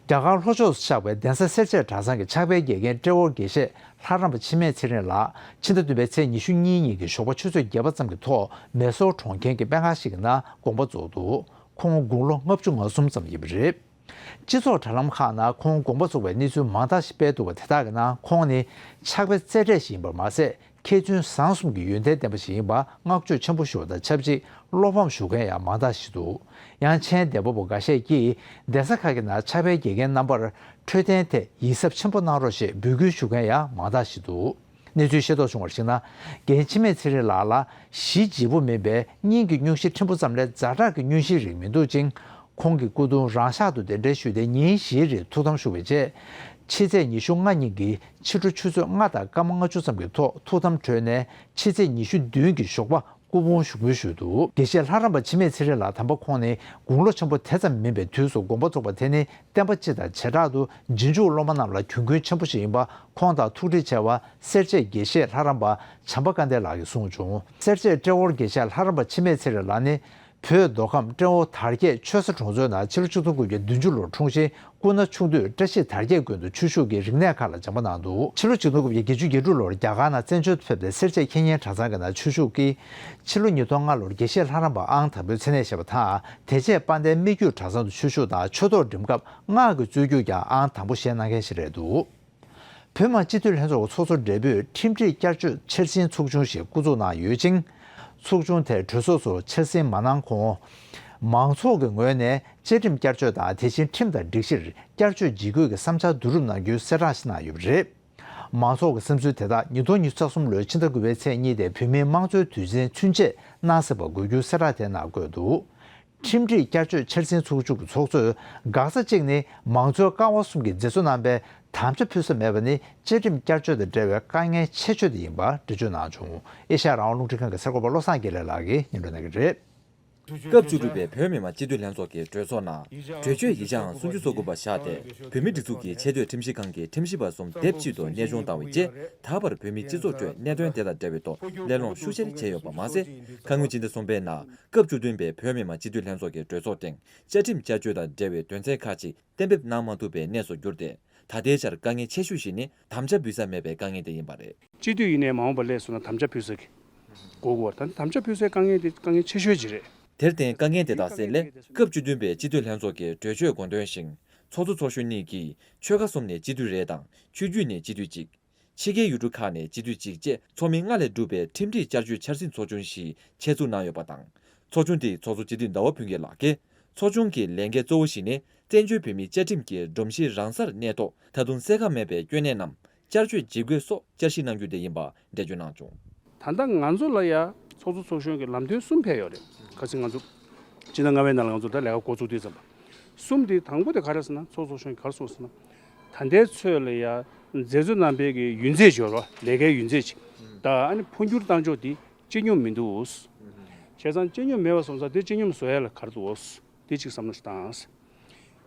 རྒྱ་གར་ལྷོ་ཕྱོགས་སུ་ཆགས་པའི་གདན་ས་སེར་བྱེས་གྲྭ་ཚང་གི་ཕྱག་དཔེ་རྒྱག་མཁན་ཏྲེ་ཧོར་དགེ་བཤེས་ལྷ་རམས་པ་འཆི་མེད་ཚེ་རིང་ལགས་ཕྱི་ཟླ་བདུན་པའི་ཚེས་ཉི་ཤུ་གཉིས་ཉིན་གྱི་ཞོགས་པ་ཆུ་ཚོད་བརྒྱད་པ་ཙམ་གྱི་ཐོག་མེ་སོར་གྲོང་ཁྱེར་གྱི་པད་ཁ་ཞིག་གི་ནང་དགོངས་པ་རྫོགས་འདུག་ཁོང་དགུང་ལོ་ལྔ་བཅུ་ང་གསུམ་ཙམ་ཡིན་པ་རེད། སྤྱི་ཚོགས་དྲ་ལམ་ཁག་ནང་ཁོང་དགོངས་པ་རྫོགས་པའི་གནས་ཚུལ་མང་དག་ཞིག་སྤེལ་འདུག་པ་དེ་དག་གི་ནང་ཁོང་ནི་ཕྱག་དཔེ་རྩེ་གྲས་ཤིག་ཡིན་པར་མ་ཟད། མཁས་བཙུན་བཟང་གསུམ་གྱི་ཡོན་ཏན་ལྡན་པ་ཞིག་ཡིན་པར་བསྔགས་བརྗོད་ཆེན་པོ་ཞུ་བ་དང་ཆབས་ཅིག་བློ་ཕམ་ཞུ་མཁན་ཡང་མང་དག་ཞིག་འདུག་ཡང་མཆན་འདེབས་པ་པོ་འགའ་ཤས་ཀྱིས་གདན་ས་ཁག་གི་ནང་ཕྱག་དཔེ་རྒྱག་མཁན་རྣམ་པར་འཕྲོད་བསྟེན་ཐད་ཡིད་གཟབ་ཆེན་པོ་གནང་རོགས་ཞེས་འབོད་སྐུལ་ཞུ་མཁན་ཡང་མང་དག་ཞིག་འདུག་གནས་ཚུལ་ཤེས་རྟོགས་བྱུང་བར་གཞིགས་ན། རྒན་འཆི་མེད་ཚེ་རིང་ལགས་ལ་གཞི་ལྗིད་པོ་མིན་པའི་སྙིང་གི་སྙུང་གཞི་ཕྲན་བུ་ཙམ་ལས་ཛ་དྲག་གི་སྙུང་གཞིའི་རིགས་མི་འདུག་ཅིང་། ཁོང་གི་སྐུ་གདུང་རང་ཤག་ཏུ་གདན་འདྲེན་ཞུས་ཏེ་ཉིན་བཞིའི་རིང་ཐུགས་དམ་བཞུགས་པའི་རྗེས། ཕྱི་ཚེས་ཉི་ཤུ་ལྔ་ཉིན་གྱི་ཕྱི་དྲོ་ཆུ་ཚོད་ལྔ་དང་སྐར་མ་ལྔ་བཅུ་ཙམ་གྱི་ཐོག་ཐུགས་དམ་གྲོལ་ནས་ཕྱི་ཚེས་ཉི་ཤུ་བདུན་གྱི་ཞོགས་པ་སྐུ་ཕུང་ཞུགས་འབུལ་ཞུས་འདུག་དགེ་བཤེས་ལྷ་རམས་པ་འཆི་མེད་ཚེ་རིང་ལགས་དམ་པ་ཁོང་ནི་དགུང་ལོ་ཆེན་པོ་དེ་ཙམ་མིན་པའི་དུས་སུ་དགོངས་པ་རྫོགས་པ་དེ་ནི་བསྟན་པ་སྤྱི་དང་བྱེ་བྲག་ཏུ་རྗེས་འཇུག་སློབ་མ་རྣམས་ལ་གྱོང་གུན་ཆེན་པོ་ཞིག་ཡིན་པ་ཁོང་དང་ཐུགས་འདྲིས་ཆེ་བ་སེར་བྱེས་དགེ་བཤེས་ལྷ་རམས་པ་བྱམས་པ་དཀར་ལྡན་ལགས་ཀྱིས་གསུངས་བྱུང་། སེར་བྱེས་ཏྲེ་ཧོར་དགེ་བཤེས་ལྷ་རམས་པ་འཆི་མེད་ཚེ་རིང་ལགས་ནི། བོད་མདོ་ཁམས་ཏྲེ་ཧོར་དར་རྒྱས་ཆོས་ས་གྲོང་ཚོའི་ནང་ཕྱི་ལོ་ཆིག་སྟོང་དགུ་བརྒྱ་བདུན་ཅུ་ལོར་འཁྲུངས་ཤིང་། སྐུ་ན་ཆུང་དུས་བཀྲ་ཤིས་དར་རྒྱས་དགོན་དུ་ཆོས་ཞུགས་ཀྱིས་རིག་གནས་ཁག་ལ་སྦྱངས་པ་གནང་འདུག་ཕྱི་ལོ་ཆིག་སྟོང་དགུ་བརྒྱ་བརྒྱད་ཅུ་གྱ་དྲུག་ལོར་རྒྱ་གར་ནང་བཙན་བྱོལ་དུ་ཕེབས་ཏེ་སེར་བྱེས་ཁེ་ཉེན་གྲྭ་ཚང་གི་ནང་ཆོས་ཞུགས་ཀྱིས། ཕྱི་ལོ་ཉིས་སྟོང་ལྔ་ལོར་དགེ་བཤེས་ལྷ་རམས་པ་ཨང་དང་པོའི་མཚན་གནས་བཞེས་པ་དང་། དེ་རྗེས་དཔལ་ལྡན་སྨིག་རྒྱུ་གྲྭ་ཚང་དུ་ཆོས་ཞུགས་དང་ཆོས་ཐོག་འགྲིམས་སྐབས་སྔགས་ཀྱི་རྩོད་རྒྱུགས་ཀྱང་ཨང་དང་པོ་བཞེས་གནང་མཁན་ཞིག་རེད་འདུག་བོད་མི་མང་སྤྱི་འཐུས་ལྷན་ཚོགས་ཀྱི་ཚོགས་གཙོ་སྦྲེལ་པོས་ཁྲིམས་སྒྲིག་བསྐྱར་བཅོས་འཆར་ཟིན་ཚོགས་ཆུང་ཞིག་བསྐོ་འཛུགས་གནང་ཡོད་ཅིང་། ཚོགས་ཆུང་དེར་གྲོས་ཚོགས་སུ་འཆར་ཟིན་མ་གནང་གོང་། མང་ཚོགས་ཀྱི་ངོས་ནས་བཅའ་ཁྲིམས་བསྐྱར་བཅོས་དང་དེ་བཞིན་ཁྲིམས་དང་སྒྲིག་གཞིར་བསྐྱར་བཅོས་ཇི་དགོས་ཀྱི་བསམ་འཆར་བསྡུ་རུབ་གནང་རྒྱུའི་གསལ་བསྒྲགས་ཤིག་གནང་ཡོད་པ་རེད། མང་ཚོགས་ཀྱི་བསམ་ཚུལ་དེ་དག་ཉིས་སྟོང་ཉི་ཤུ་རྩ་གསུམ་ལོའི་ཕྱི་ཟླ་དགུ་པའི་ཚེས་གཉིས་དེ་བོད་མིའི་དམངས་གཙོའི་དུས་ཆེན་ཚུན་ཆད་གནང་སྲིད་པ་དགོས་རྒྱུའི་གསལ་བསྒྲགས་དེའི་ནང་བཀོད་འདུག་ཁྲིམས་སྒྲིག་བསྐྱར་བཅོས་འཆར་ཟིན་ཚོགས་ཆུང་གི་ཚོགས་གཙོས། འགག་རྩ་གཅིག་ནི་མང་གཙོའི་ཀ་བ་གསུམ་གྱི་མཛད་གཙོ་རྣམ་པས་དམ་བཅའ་ཕུལ་ས་མེད་པ་ནི་བཅའ་ཁྲིམས་བསྐྱར་བཅོས་དང་འབྲེལ་བའི་དཀའ་ངལ་ཆེ་ཤོས་དེ་ཡིན་པ་འགྲེལ་བརྗོད་གནང་བྱུང་། ཨེ་ཤ་ཡ་རང་དབང་རླུང་འཕྲིན་ཁང་གི་གསར་འགོད་པ་བློ་བཟང་དགེ་ལེགས་ལགས་ཀྱིས་སྙན་སྒྲོན་གནང་གི་རེད། སྐབས་བཅུ་དྲུག་པའི་བོད་མི་མང་སྤྱི་འཐུས་ལྷན་ཚོགས་ཀྱི་གྲོས་ཚོགས་ནང་གྲོས་ཆོད་ཡིག་ཆའང་སུམ་ཅུ་སོ་དགུ་པ་བཞག་སྟེ། བོད་མིའི་སྒྲིག་འཛུགས་ཀྱི་ཆེས་མཐོའི་ཁྲིམས་ཞིབ་ཁང་གི་ཁྲིམས་ཞིབ་པ་གསུམ་སྡེབ་གཅིག་ཏུ་གནས་དབྱུང་བཏང་བའི་རྗེས། ད་བར་བོད་མིའི་སྤྱི་ཚོགས་ཁྲོད་གནད་དོན་དེ་དང་འབྲེལ་བའི་ཐོག་གླེང་སློང་ཤུགས་ཆེར་བྱས་ཡོད་པ་མ་ཟད། ཁ་སྔོན་སྤྱི་ཟླ་གསུམ་པའི་ནང་སྐབས་བཅུ་བདུན་པའི་བོད་མི་མང་སྤྱི་འཐུས་ལྷན་ཚོགས་ཀྱི་གྲོས་ཚོགས་སྟེང་བཅའ་ཁྲིམས་བསྐྱར་བཅོས་དང་འབྲེལ་བའི་དོན་ཚན་ཁག་ཅིག་གཏན་འབེབས་གནང་མ་ཐུབ་པའི་གནས་སུ་གྱུར་ཏེ། ད་ལྟའི་ཆར་དཀའ་ངལ་ཆེ་ཤོས་ཤིག་ནི་དམ་བཅའ་འབུལ་ས་མེད་པའི་དཀའ་ངལ་དེ་ཡིན་པ་རེད། སྤྱི་འཐུས་ཡིན་ནའི་མ་འོངས་པ་སླེབས་སོང་ན་དམ་བཅའ་ཕུལ་ས་གི་དགོས་ཀྱི་ཡོད་རེད། ད་དམ་བཅའ་ཕུལ་སའི་དཀའ་ངལ་དེ་དཀའ་ངལ་ཆེ་ཤོས་ཅིག་རེད། དེར་བརྟེན་དཀའ་ངལ་དེ་དག་སེལ་སླད་སྐབས་བཅུ་བདུན་པའི་སྤྱི་འཐུས་ལྷན་ཚོགས་ཀྱི་གྲོས་ཆོད་དགོངས་དོན་བཞིན། ཚོགས་གཙོ་ཚོགས་གཞོན་གཉིས་ཀྱིས་ཆོལ་ཁ་གསུམ་ནས་སྤྱི་འཐུས་རེ་དང་ཆོས་བརྒྱུད་ནས་སྤྱི་འཐུས་གཅིག་ཕྱི་རྒྱལ་ཡུལ་གྲུ་ཁག་ནས་སྤྱི་འཐུས་གཅིག་བཅས་ཚོགས་མི་ལྔ་ལས་གྲུབ་པའི་ཁྲིམས་སྒྲིག་བསྐྱར་བཅོས་འཆར་ཟིན་ཚོགས་ཆུང་ཞིག་ཆེད་འཛུགས་གནང་ཡོད་པ་དང་། ཚོགས་ཆུང་དེའི་ཚོགས་གཙོ་སྤྱི་འཐུས་ཟླ་བ་ཕུན་སྐྱིད་ལགས་ཀྱིས། ཚོགས་ཆུང་གི་ལས་འགན་གཙོ་བོ་ཞིག་ནི། བཙན་བྱོལ་བོད་མིའི་བཅའ་ཁྲིམས་ཀྱི་སྒྲོམ་གཞི་རང་སར་གནས་ཐོག་ད་དུང་གསལ་ཁ་མེད་པའི་སྐྱོན་གནས་རྣམས་བསྐྱར་བཅོས་ཇི་དགོས་སོགས་བསྐྱར་ཞིབ་གནང་རྒྱུ་དེ་ཡིན་པ་འགྲེལ་བརྗོད་གནང་བྱུང་། ད་ལྟ་ང་ཚོ་ལ་ཡ་ཚོགས་གཙོ་ཚོགས་གཞོན་གྱི་ལམ་སྟོན་གསུམ་ཕེབས་ཡོད་རེད། ཁ་སང་ང་ཚོ་སྤྱི་ཟླ་ལྔ་པའི་ནང་ལ་ང་ཚོ་ད་ལས་ཀ་འགོ་བཙུགས་དུས་ཙམ་པ། གསུམ་དེ་དང་པོ་དེ་ག་རེ་ཟེར་ན། ཚོགས་གཙོ་ཚོགས་གཞོན་གྱིས་ག་རེ་གསུངས་ཟེར་ན། ད་ལྟའི་ཚོད་ལ་ཡ་མཛད་གཙོ་རྣམ་པའི་གི་ཡུན་ཚད་འབྱོར་བ་ལས་ཀའི་ཡུན་ཚད་ཅིག་དང་། ཨ་ནི་འཕོ་འགྱུར་བཏང་ཕྱོགས་དེ་ཇེ་སྙོམས་མི་འདུག་བྱས་ཙང་ཇེ་སྙོམས་མེད་པ་སོང་ཙང་དེ་ཇེ་སྙོམས་བཟོ་ཡ་ལ་ག་རེ་འདུག་དེ་གཅིག་བསམ་བློ་ཞིག་བཏང་།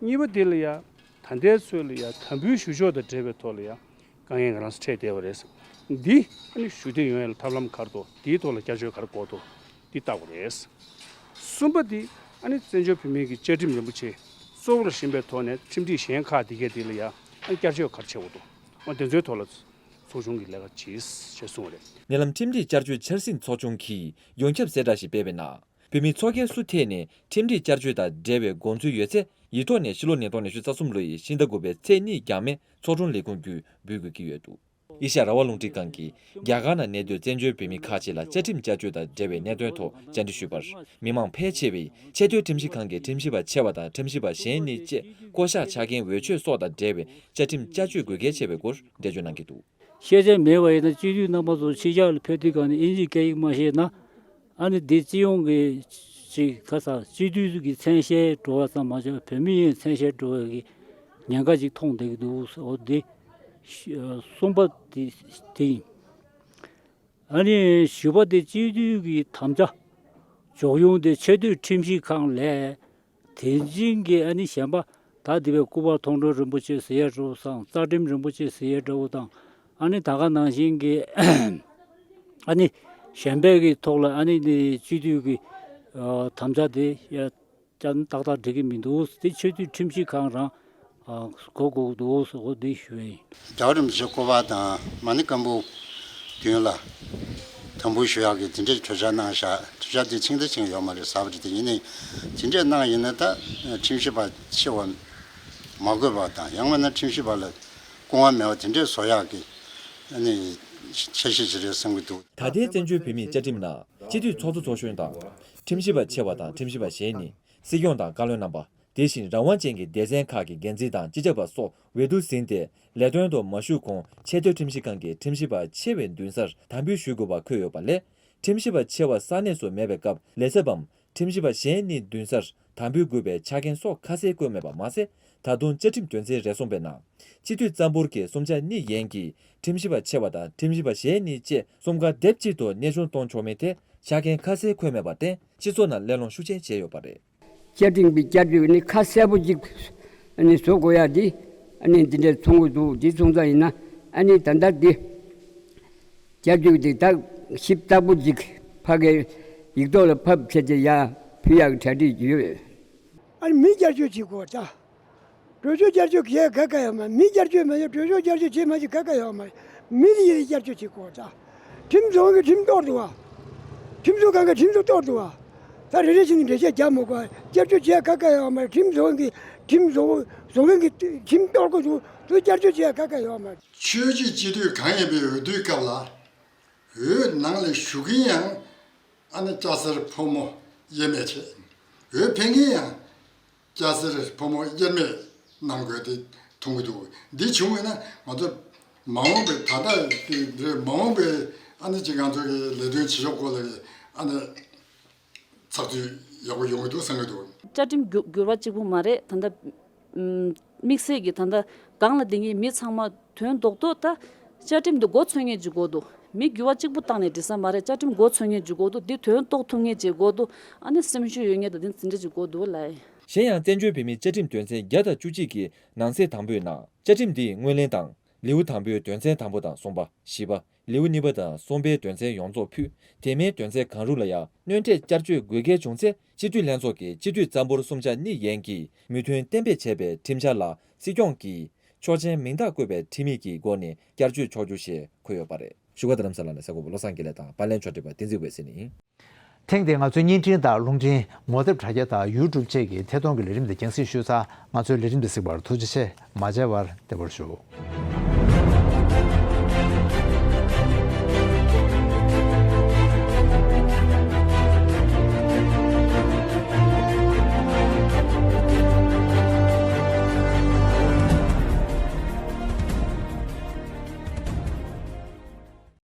གཉིས་པ་དེ་ལ་ཡ། ད་ལྟའི་ཚོད་ལ་ཡ་དམ་འབུལ་ཞུ་ཕྱོགས་དང་འབྲེལ་བའི་ཐོག་ལ་ཡ་དཀའ་ངལ་ང་རང་ཚོ་འཕྲད་བསྡད་པ་རེད། འདི་ཨ་ནི་ཞུ་གཏུག་ཡོང་ཡ་ལ་ཐབས་ལམ་ག་རེ་འདུག་དེའི་ཐོག་ལ་བསྐྱར་བཅོས་ག་རེ་དགོས་འདུག་འདི་བལྟ་དགོས་རེད། གསུམ་པ་འདི་ཨ་ནི་བཙན་བྱོལ་བོད་མིའི་གི་བཅའ་ཁྲིམས་རིན་པོ་ཆེ་གཙོ་བོར་བཞེངས་པའི་ཐོག་ནས་ཁྲིམས་སྒྲིག་གཞན་ཁག་དེ་གའི་དེ་ལ་ཡ་ཨ་ནི་བསྐྱར་བཅོས་ག་རེ་བྱེད་དགོས་འདུག་འོ་དེ་ཚོའི་ཐོག་ལ་ཚོགས་ཆུང་གི་ལས་ཀ་བྱེད་ཞེས་གསུངས་པ་རེད། ཉེ་ལམ་ཁྲིམས་སྒྲིག་བསྐྱར་བཅོས་འཆར་ཟིན་ཚོགས་ཆུང་གིས་ཡོངས་ཁྱབ་གསལ་བསྒྲགས་ཤིག་སྤེལ་བའི་ནང་། བོད་མི་ཚོགས་སྒེར་སུ་ཐད་ནས་ཁྲིམས་སྒྲིག་བསྐྱར་བཅོས་དང་འབྲེལ་བའི་དགོངས་ཚུལ་ཡོད་ཚེ། ཡིག་ཐོག་ནས་ཕྱི་ལོ་ཉིས་སྟོང་ཉི་ཤུ་རྩ་གསུམ་ལོའི་ཕྱི་ཟླ་དགུ་པའི་ཚེས་གཉིས་འགྱངས་མེད་ཚོགས་དྲུང་ལས་ཁུངས་བརྒྱུད་འབུལ་དགོས་ཀྱི་ཡོད་འདུག་ཨེ་ཤ་ཡ་རང་དབང་རླུང་འཕྲིན་ཁང་གིས་རྒྱ་གར་ནང་གནས་སྡོད་བཙན་བྱོལ་བོད་མི་ཁག་ཅིག་ལ་བཅའ་ཁྲིམས་བསྐྱར་བཅོས་དང་འབྲེལ་བའི་གནད་དོན་ཐོག་བཅར་འདྲི་ཞུས་པར། མི་མང་ཕལ་ཆེ་བས་ཆེས་མཐོའི་ཁྲིམས་ཞིབ་ཁང་གི་ཁྲིམས་ཞིབ་པ་ཆེ་བ་དང་ཁྲིམས་ཞིབ་པ་གཞན་གཉིས་བཅས་བསྐོ་གཞག་ཆ་རྐྱེན་འོས་ཆོས་སོགས་དང་འབྲེལ་བའི་བཅའ་ཁྲིམས་བསྐྱར་བཅོས་དགོས་གལ་ཆེ་བའི་སྐོར་འགྲེལ་བརྗོད་གནང་གི་འདུག། ཤེས་བྱ་མེད་པ་ཡིན་ན། སྤྱི་འཐུས་རྣམ་པ་ཚོ་ཕྱི་རྒྱལ་ལ་ཕེབས་དུས་གང་ནས་དབྱིན་ཇིའི་སྐད་ཡིག་མ་ཤེས་ན། ཨ་ནི་འདི་སྤྱི་ཡོངས་ཀྱི་ཅིག་ག་ས་སྤྱི་འཐུས་ཀྱི་མཚན་ཤས་འགྲོ་བ་ཙམ་མ་ཟད་བོད་མི་ཡི་མཚན་ཤས་འགྲོ་བའི་གི་ཉེན་ཁ་ཅིག་མཐོང་བསྡད་ཀྱི་འདུག། འོ་འདི་གསུམ་པ་དེ་དེ་ཡིན། ཨ་ནི་བཞི་པ་དེ་སྤྱི་འཐུས་ཀྱི་དམ་བཅའ་ཕྱོགས་ཡོངས་དེ་ཆེས་མཐོའི་ཁྲིམས་ཞིབ་ཁང་ལས། དེ་བཞིན་གྱི་ཨ་ནི་གཞན་པ་ད་འདི་བའི་སྐུ་པར་མཐོང་གྲོལ་རིན་པོ་ཆེ་ཟེར་ཡ་འདྲ་བོ་དང་། རྩ་ཁྲིམས་རིན་པོ་ཆེ་ཟེར་ཡ་འདྲ་བོ་དང་། ཨ་ནི་ད་ག་ནང་བཞིན་གྱི་ཨ་ནི་གཞན་པའི་གི་ཐོག་ལ་ཨ་ནི་ནི་སྤྱི་འཐུས་ཀྱི་ཨ་དམ་བཅའ་དེ་ཡ་ཏག་ཏག་འགྲིག་གི་མི་འདུག། དེ་ཆེས་མཐོའི་ཁྲིམས་ཞིབ་ཁང་རང་ཨ་གོ་དགོས་འདུག་ཟེར་འོ་འདི་ཞུ་ཡ་ཡིན། རྒྱལ་བ་རིན་པོ་ཆེའི་སྐུ་པར་དང་མ་ཎི་སྐམ་པོ་མདུན་ལ་དམ་འབུལ་ཞུ་ཡག་གི་དེ་འདྲའི་གྲོས་འཆར་གནང་བཞག། གྲོས་འཆར་དེ་ཕྱིན་ད་ཕྱིན་ཡོད་མ་རེད། གསར་པ་རེད། དེ་ཡིན་ནའི་དེ་འདྲས་གནང་ཡིན་ན་ད་ཁྲིམས་ཞིབ་པ་ཆེ་བ་མ་དགོས་པ་དང་། ཡང་མིན་ན་ཁྲིམས་ཞིབ་པ་ལ་སྐུ་དབང་མེད་པ་དེ་འདྲས་བཟོ་ཡག་གི་ཨ་ནི་འཆར་གཞི་ཞིག་རེད་བསམ་གྱི་འདུག། ད་ལྟའི་བཙན་བྱོལ་བོད་མིའི་བཅའ་ཁྲིམས་ནང་སྤྱི་འཐུས་ཚོགས་གཙོ་ཚོགས་གཞོན་དང་། ཁྲིམས་ཞིབ་པ་ཆེ་བ་དང་ཁྲིམས་ཞིབ་པ་གཞན་གཉིས། སྲིད་སྐྱོང་དང་བཀའ་བློན་རྣམ་པ། དེ་བཞིན་རང་དབང་ཅན་གྱི་སྡེ་ཚན་ཁག་གི་འགན་འཛིན་དང་སྤྱི་ཁྱབ་པ་སོགས་འོས་བསྡུ་ཟིན་ཏེ་ལས་དོན་དུ་མ་ཞུགས་གོང་ཆེས་མཐོའི་ཁྲིམས་ཞིབ་ཁང་གི་ཁྲིམས་ཞིབ་པ་ཆེ་བའི་མདུན་སར་དམ་འབུལ་ཞུ་དགོས་པ་འཁོད་ཡོད་པ་ལས། ཁྲིམས་ཞིབ་པ་ཆེ་བ་ས་གནས་སུ་མེད་པའི་སྐབས་ལས་ཚབ་བམ་ཁྲིམས་ཞིབ་པ་གཞན་གཉིས་མདུན་སར་དམ་འབུལ་དགོས་པའི་ཆ་རྐྱེན་སོགས་ཁ་གསལ་བཀོད་མེད་པ་མ་ཟད། ད་དུང་བཅའ་ཁྲིམས་དོན་ཚན་རེ་གསུངས་པའི་ནང་སྤྱི་འཐུས་རྩ་འབོར་གྱི་གསུམ་ཆ་གཉིས་ཡན་གྱི་ཁྲིམས་ཞིབ་པ་ཆེ་བ་དང་ཁྲིམས་ཞིབ་པ་གཞན་གཉིས་བཅས་གསུམ་ཀ་སྡེབ་གཅིག་ཏུ་གནས་དབྱུང་གཏོང་ཆོག་མིན་ཐད་ཆ་རྐྱེན་ཁ་གསལ་འཁོད་མེད་པར་བརྟེན་སྤྱི་ཚོགས་ནང་གླེང་སློང་ཤུགས་ཆེན་བྱས་ཡོད་པ་རེད། བཅའ་ཁྲིམས་ཀྱི་བསྐྱར་བཅོས་ནི་ཁ་གསལ་པོ་ཅིག་ནི་བཟོ་དགོས་ཡ་འདི་ནི་འདི་འདྲ་མཚོན་གྱི་འདུག། འདི་མཚོན་ཙང་ཡིན་ན་ཨ་ནི་ད་ལྟ་འདི་བསྐྱར་བཅོས་འདི་ད་ཞིབ་ཚགས་པོ་ཅིག་ཕ་གི་ཡིག་ཐོག་ལ་ཕབ་བྱས་ཏེ་ཡ་ཕུལ་ཡག་གི་གྲ་སྒྲིག་ཡོད། ཨ་ནི་མི་བསྐྱར་བཅོས་བྱེད་དགོས་ད། གྲོས་ཆོད་བསྐྱར་བཅོས་བྱེད་ག་ག་ཡོད་མ་རེད། མི་བསྐྱར་བཅོས་མ་བྱས། གྲོས་ཆོད་བསྐྱར་བཅོས་བྱེད་མ་བྱས་ག་ག་ཡོད་མ་རེད། མི་དེ་ཡིན་བསྐྱར་བཅོས་བྱེད་དགོས་ད། ཁྲིམས་བཟོ་མཁན་གྱིས་ཁྲིམས་གཏོར་འདུག་བ། ཁྲིམས་བཟོ་མཁན་གྱིས་ཁྲིམས་བཟོ་གཏོར་འདུག་བ། ད་རེ་རེ་བཞིན་འགྲེལ་བཤད་རྒྱག་མི་དགོས། བསྐྱར་བཅོས་བྱེད་ག་ག་ཡོད་མ་རེད། ཁྲིམས་བཟོ་མཁན་གྱིས་ཁྲིམས་བཟོ་བཟོ་མཁན་གྱིས་ཁྲིམས་གཏོར་དགོས་འདུག། དེ་བསྐྱར་བཅོས་བྱེད་ག་ག་ཡོད་མ་རེད། ཆོས་བརྒྱུད་སྤྱི་འཐུས་གང་ཡིན་པའི་འོས་བསྡུའི་སྐབས་ལ། འོས་ནང་ལ་ཞུགས་མཁན་ཡང་ཨ་ནི་སྐྱ་སེར་ཕོ་མོ་དབྱེར་མེད་བྱས། འོས་འཕེན་མཁན་ཡང་སྐྱ་སེར་ཕོ་མོ་དབྱེར་མེད་གནང་དགོས་དེ་མཐོང་གི་འདུག། འདི་བྱུང་བས་ན་ང་ཚོ་མ་འོངས་པའི་ད་ལྟ་དེ་རེད། མ་འོངས་པའི་ཨ་ནི་ཅིག་ང་ཚོ་གི་ལས་དོན་བྱེད་ཕྱོགས་སྐོར་ལ་གི་ཨ་ནི་ཚགས་ཚུད་ཡག་པོ་ཡོང་གི་འདུག་བསམ་གི་འདུག། བཅའ་ཁྲིམས་འགྱུར་འགྱུར་བ་གཅིག་པུ་མ་རེད། ད་ལྟ་ཨམ་དམིགས་བསལ་གྱི་ད་ལྟ་སྒང་ལ་བསྡད་མཁན་མི་ཚང་མ་དོན་རྡོག་རྡོག་ད་བཅའ་ཁྲིམས་འདི་མགོ་ཚོས་མཁན་ཅིག་དགོས་འདུག། མི་འགྱུར་བ་གཅིག་པུ་བཏང་ནས་འགྲིག་ས་མ་རེད། བཅའ་ཁྲིམས་མགོ་ཚོས་མཁན་ཅིག་དགོས་འདུག། འདི་དོན་རྟོགས་ཐུབ་མཁན་ཅིག་དགོས་འདུག། ཨ་ནི་སེམས་ཤུགས་ཡོད་མཁན་དང་འདི་འདི་འདྲ་ཅིག་དགོས་འདུག་ལ། གཞན་ཡང་བཙན་བྱོལ་བོད་མིའི་བཅའ་ཁྲིམས་དོན་ཚན་བརྒྱ་དང་བཅུ་གཅིག་གི་ནང་གསེས་དང་པོའི་ནང་བཅའ་ཁྲིམས་འདིའི་སྔོན་གླེང་དང་ལེའུ་དང་པོའི་དོན་ཚན་དང་པོ་དང་གསུམ་པ། བཞི་པ། ལེའུ་གཉིས་པ་དང་གསུམ་པའི་དོན་ཚན་ཡོངས་རྫོགས་ཕུད་དེ་མིན་དོན་ཚན་གང་རུང་ལ་ཡང་སྣོན་འཕྲད་བསྐྱར་བཅོས་དགོས་གལ་བྱུང་ཚེ་སྤྱི་འཐུས་ལྷན་ཚོགས་ཀྱི་སྤྱི་འཐུས་རྩ་འབོར་གསུམ་ཆ་གཉིས་ཡན་གྱིས་མོས་མཐུན་གཏན་འབེབས་བྱས་པའི་ཁྲིམས་འཆར་ལ་སྲིད་སྐྱོང་གིས་ཆོག་མཆན་མིང་རྟགས་བཀོད་པའི་ཁྲིམས་ཡིག་གི་སྒོ་ནས་བསྐྱར་བཅོས་ཆོག་རྒྱུ་ཞེས་འཁོད་ཡོད་པ་རེད། བཞུགས་སྒར་རྡ་རམ་ས་ལ་ནས་གསར་འགོད་པ་བློ་བཟང་དགེ་ལེགས་དང་པར་ལེན་ཕྱོགས་སྒྲིག་པ་བསྟན་འཛིན་འོད་ཟེར་ནས་ཡིན། ཐེངས་འདིའི་ང་ཚོའི་བརྙན་འཕྲིན་དང་རླུང་འཕྲིན་ངོ་དེབ་དྲ་རྒྱ་དང་ཡུ་ཊུབ་བཅས་ཀྱི་ཐད་གཏོང་གི་ལས་རིམ་དེ་རྒྱང་སྲིང་ཞུས་ཚར། ང་ཚོའི་ལས་རིམ་འདི་གཟིགས་པར་ཐུགས་རྗེ་ཆེ། མ་མཇལ་བར་བདེ་པོར་བཞུགས།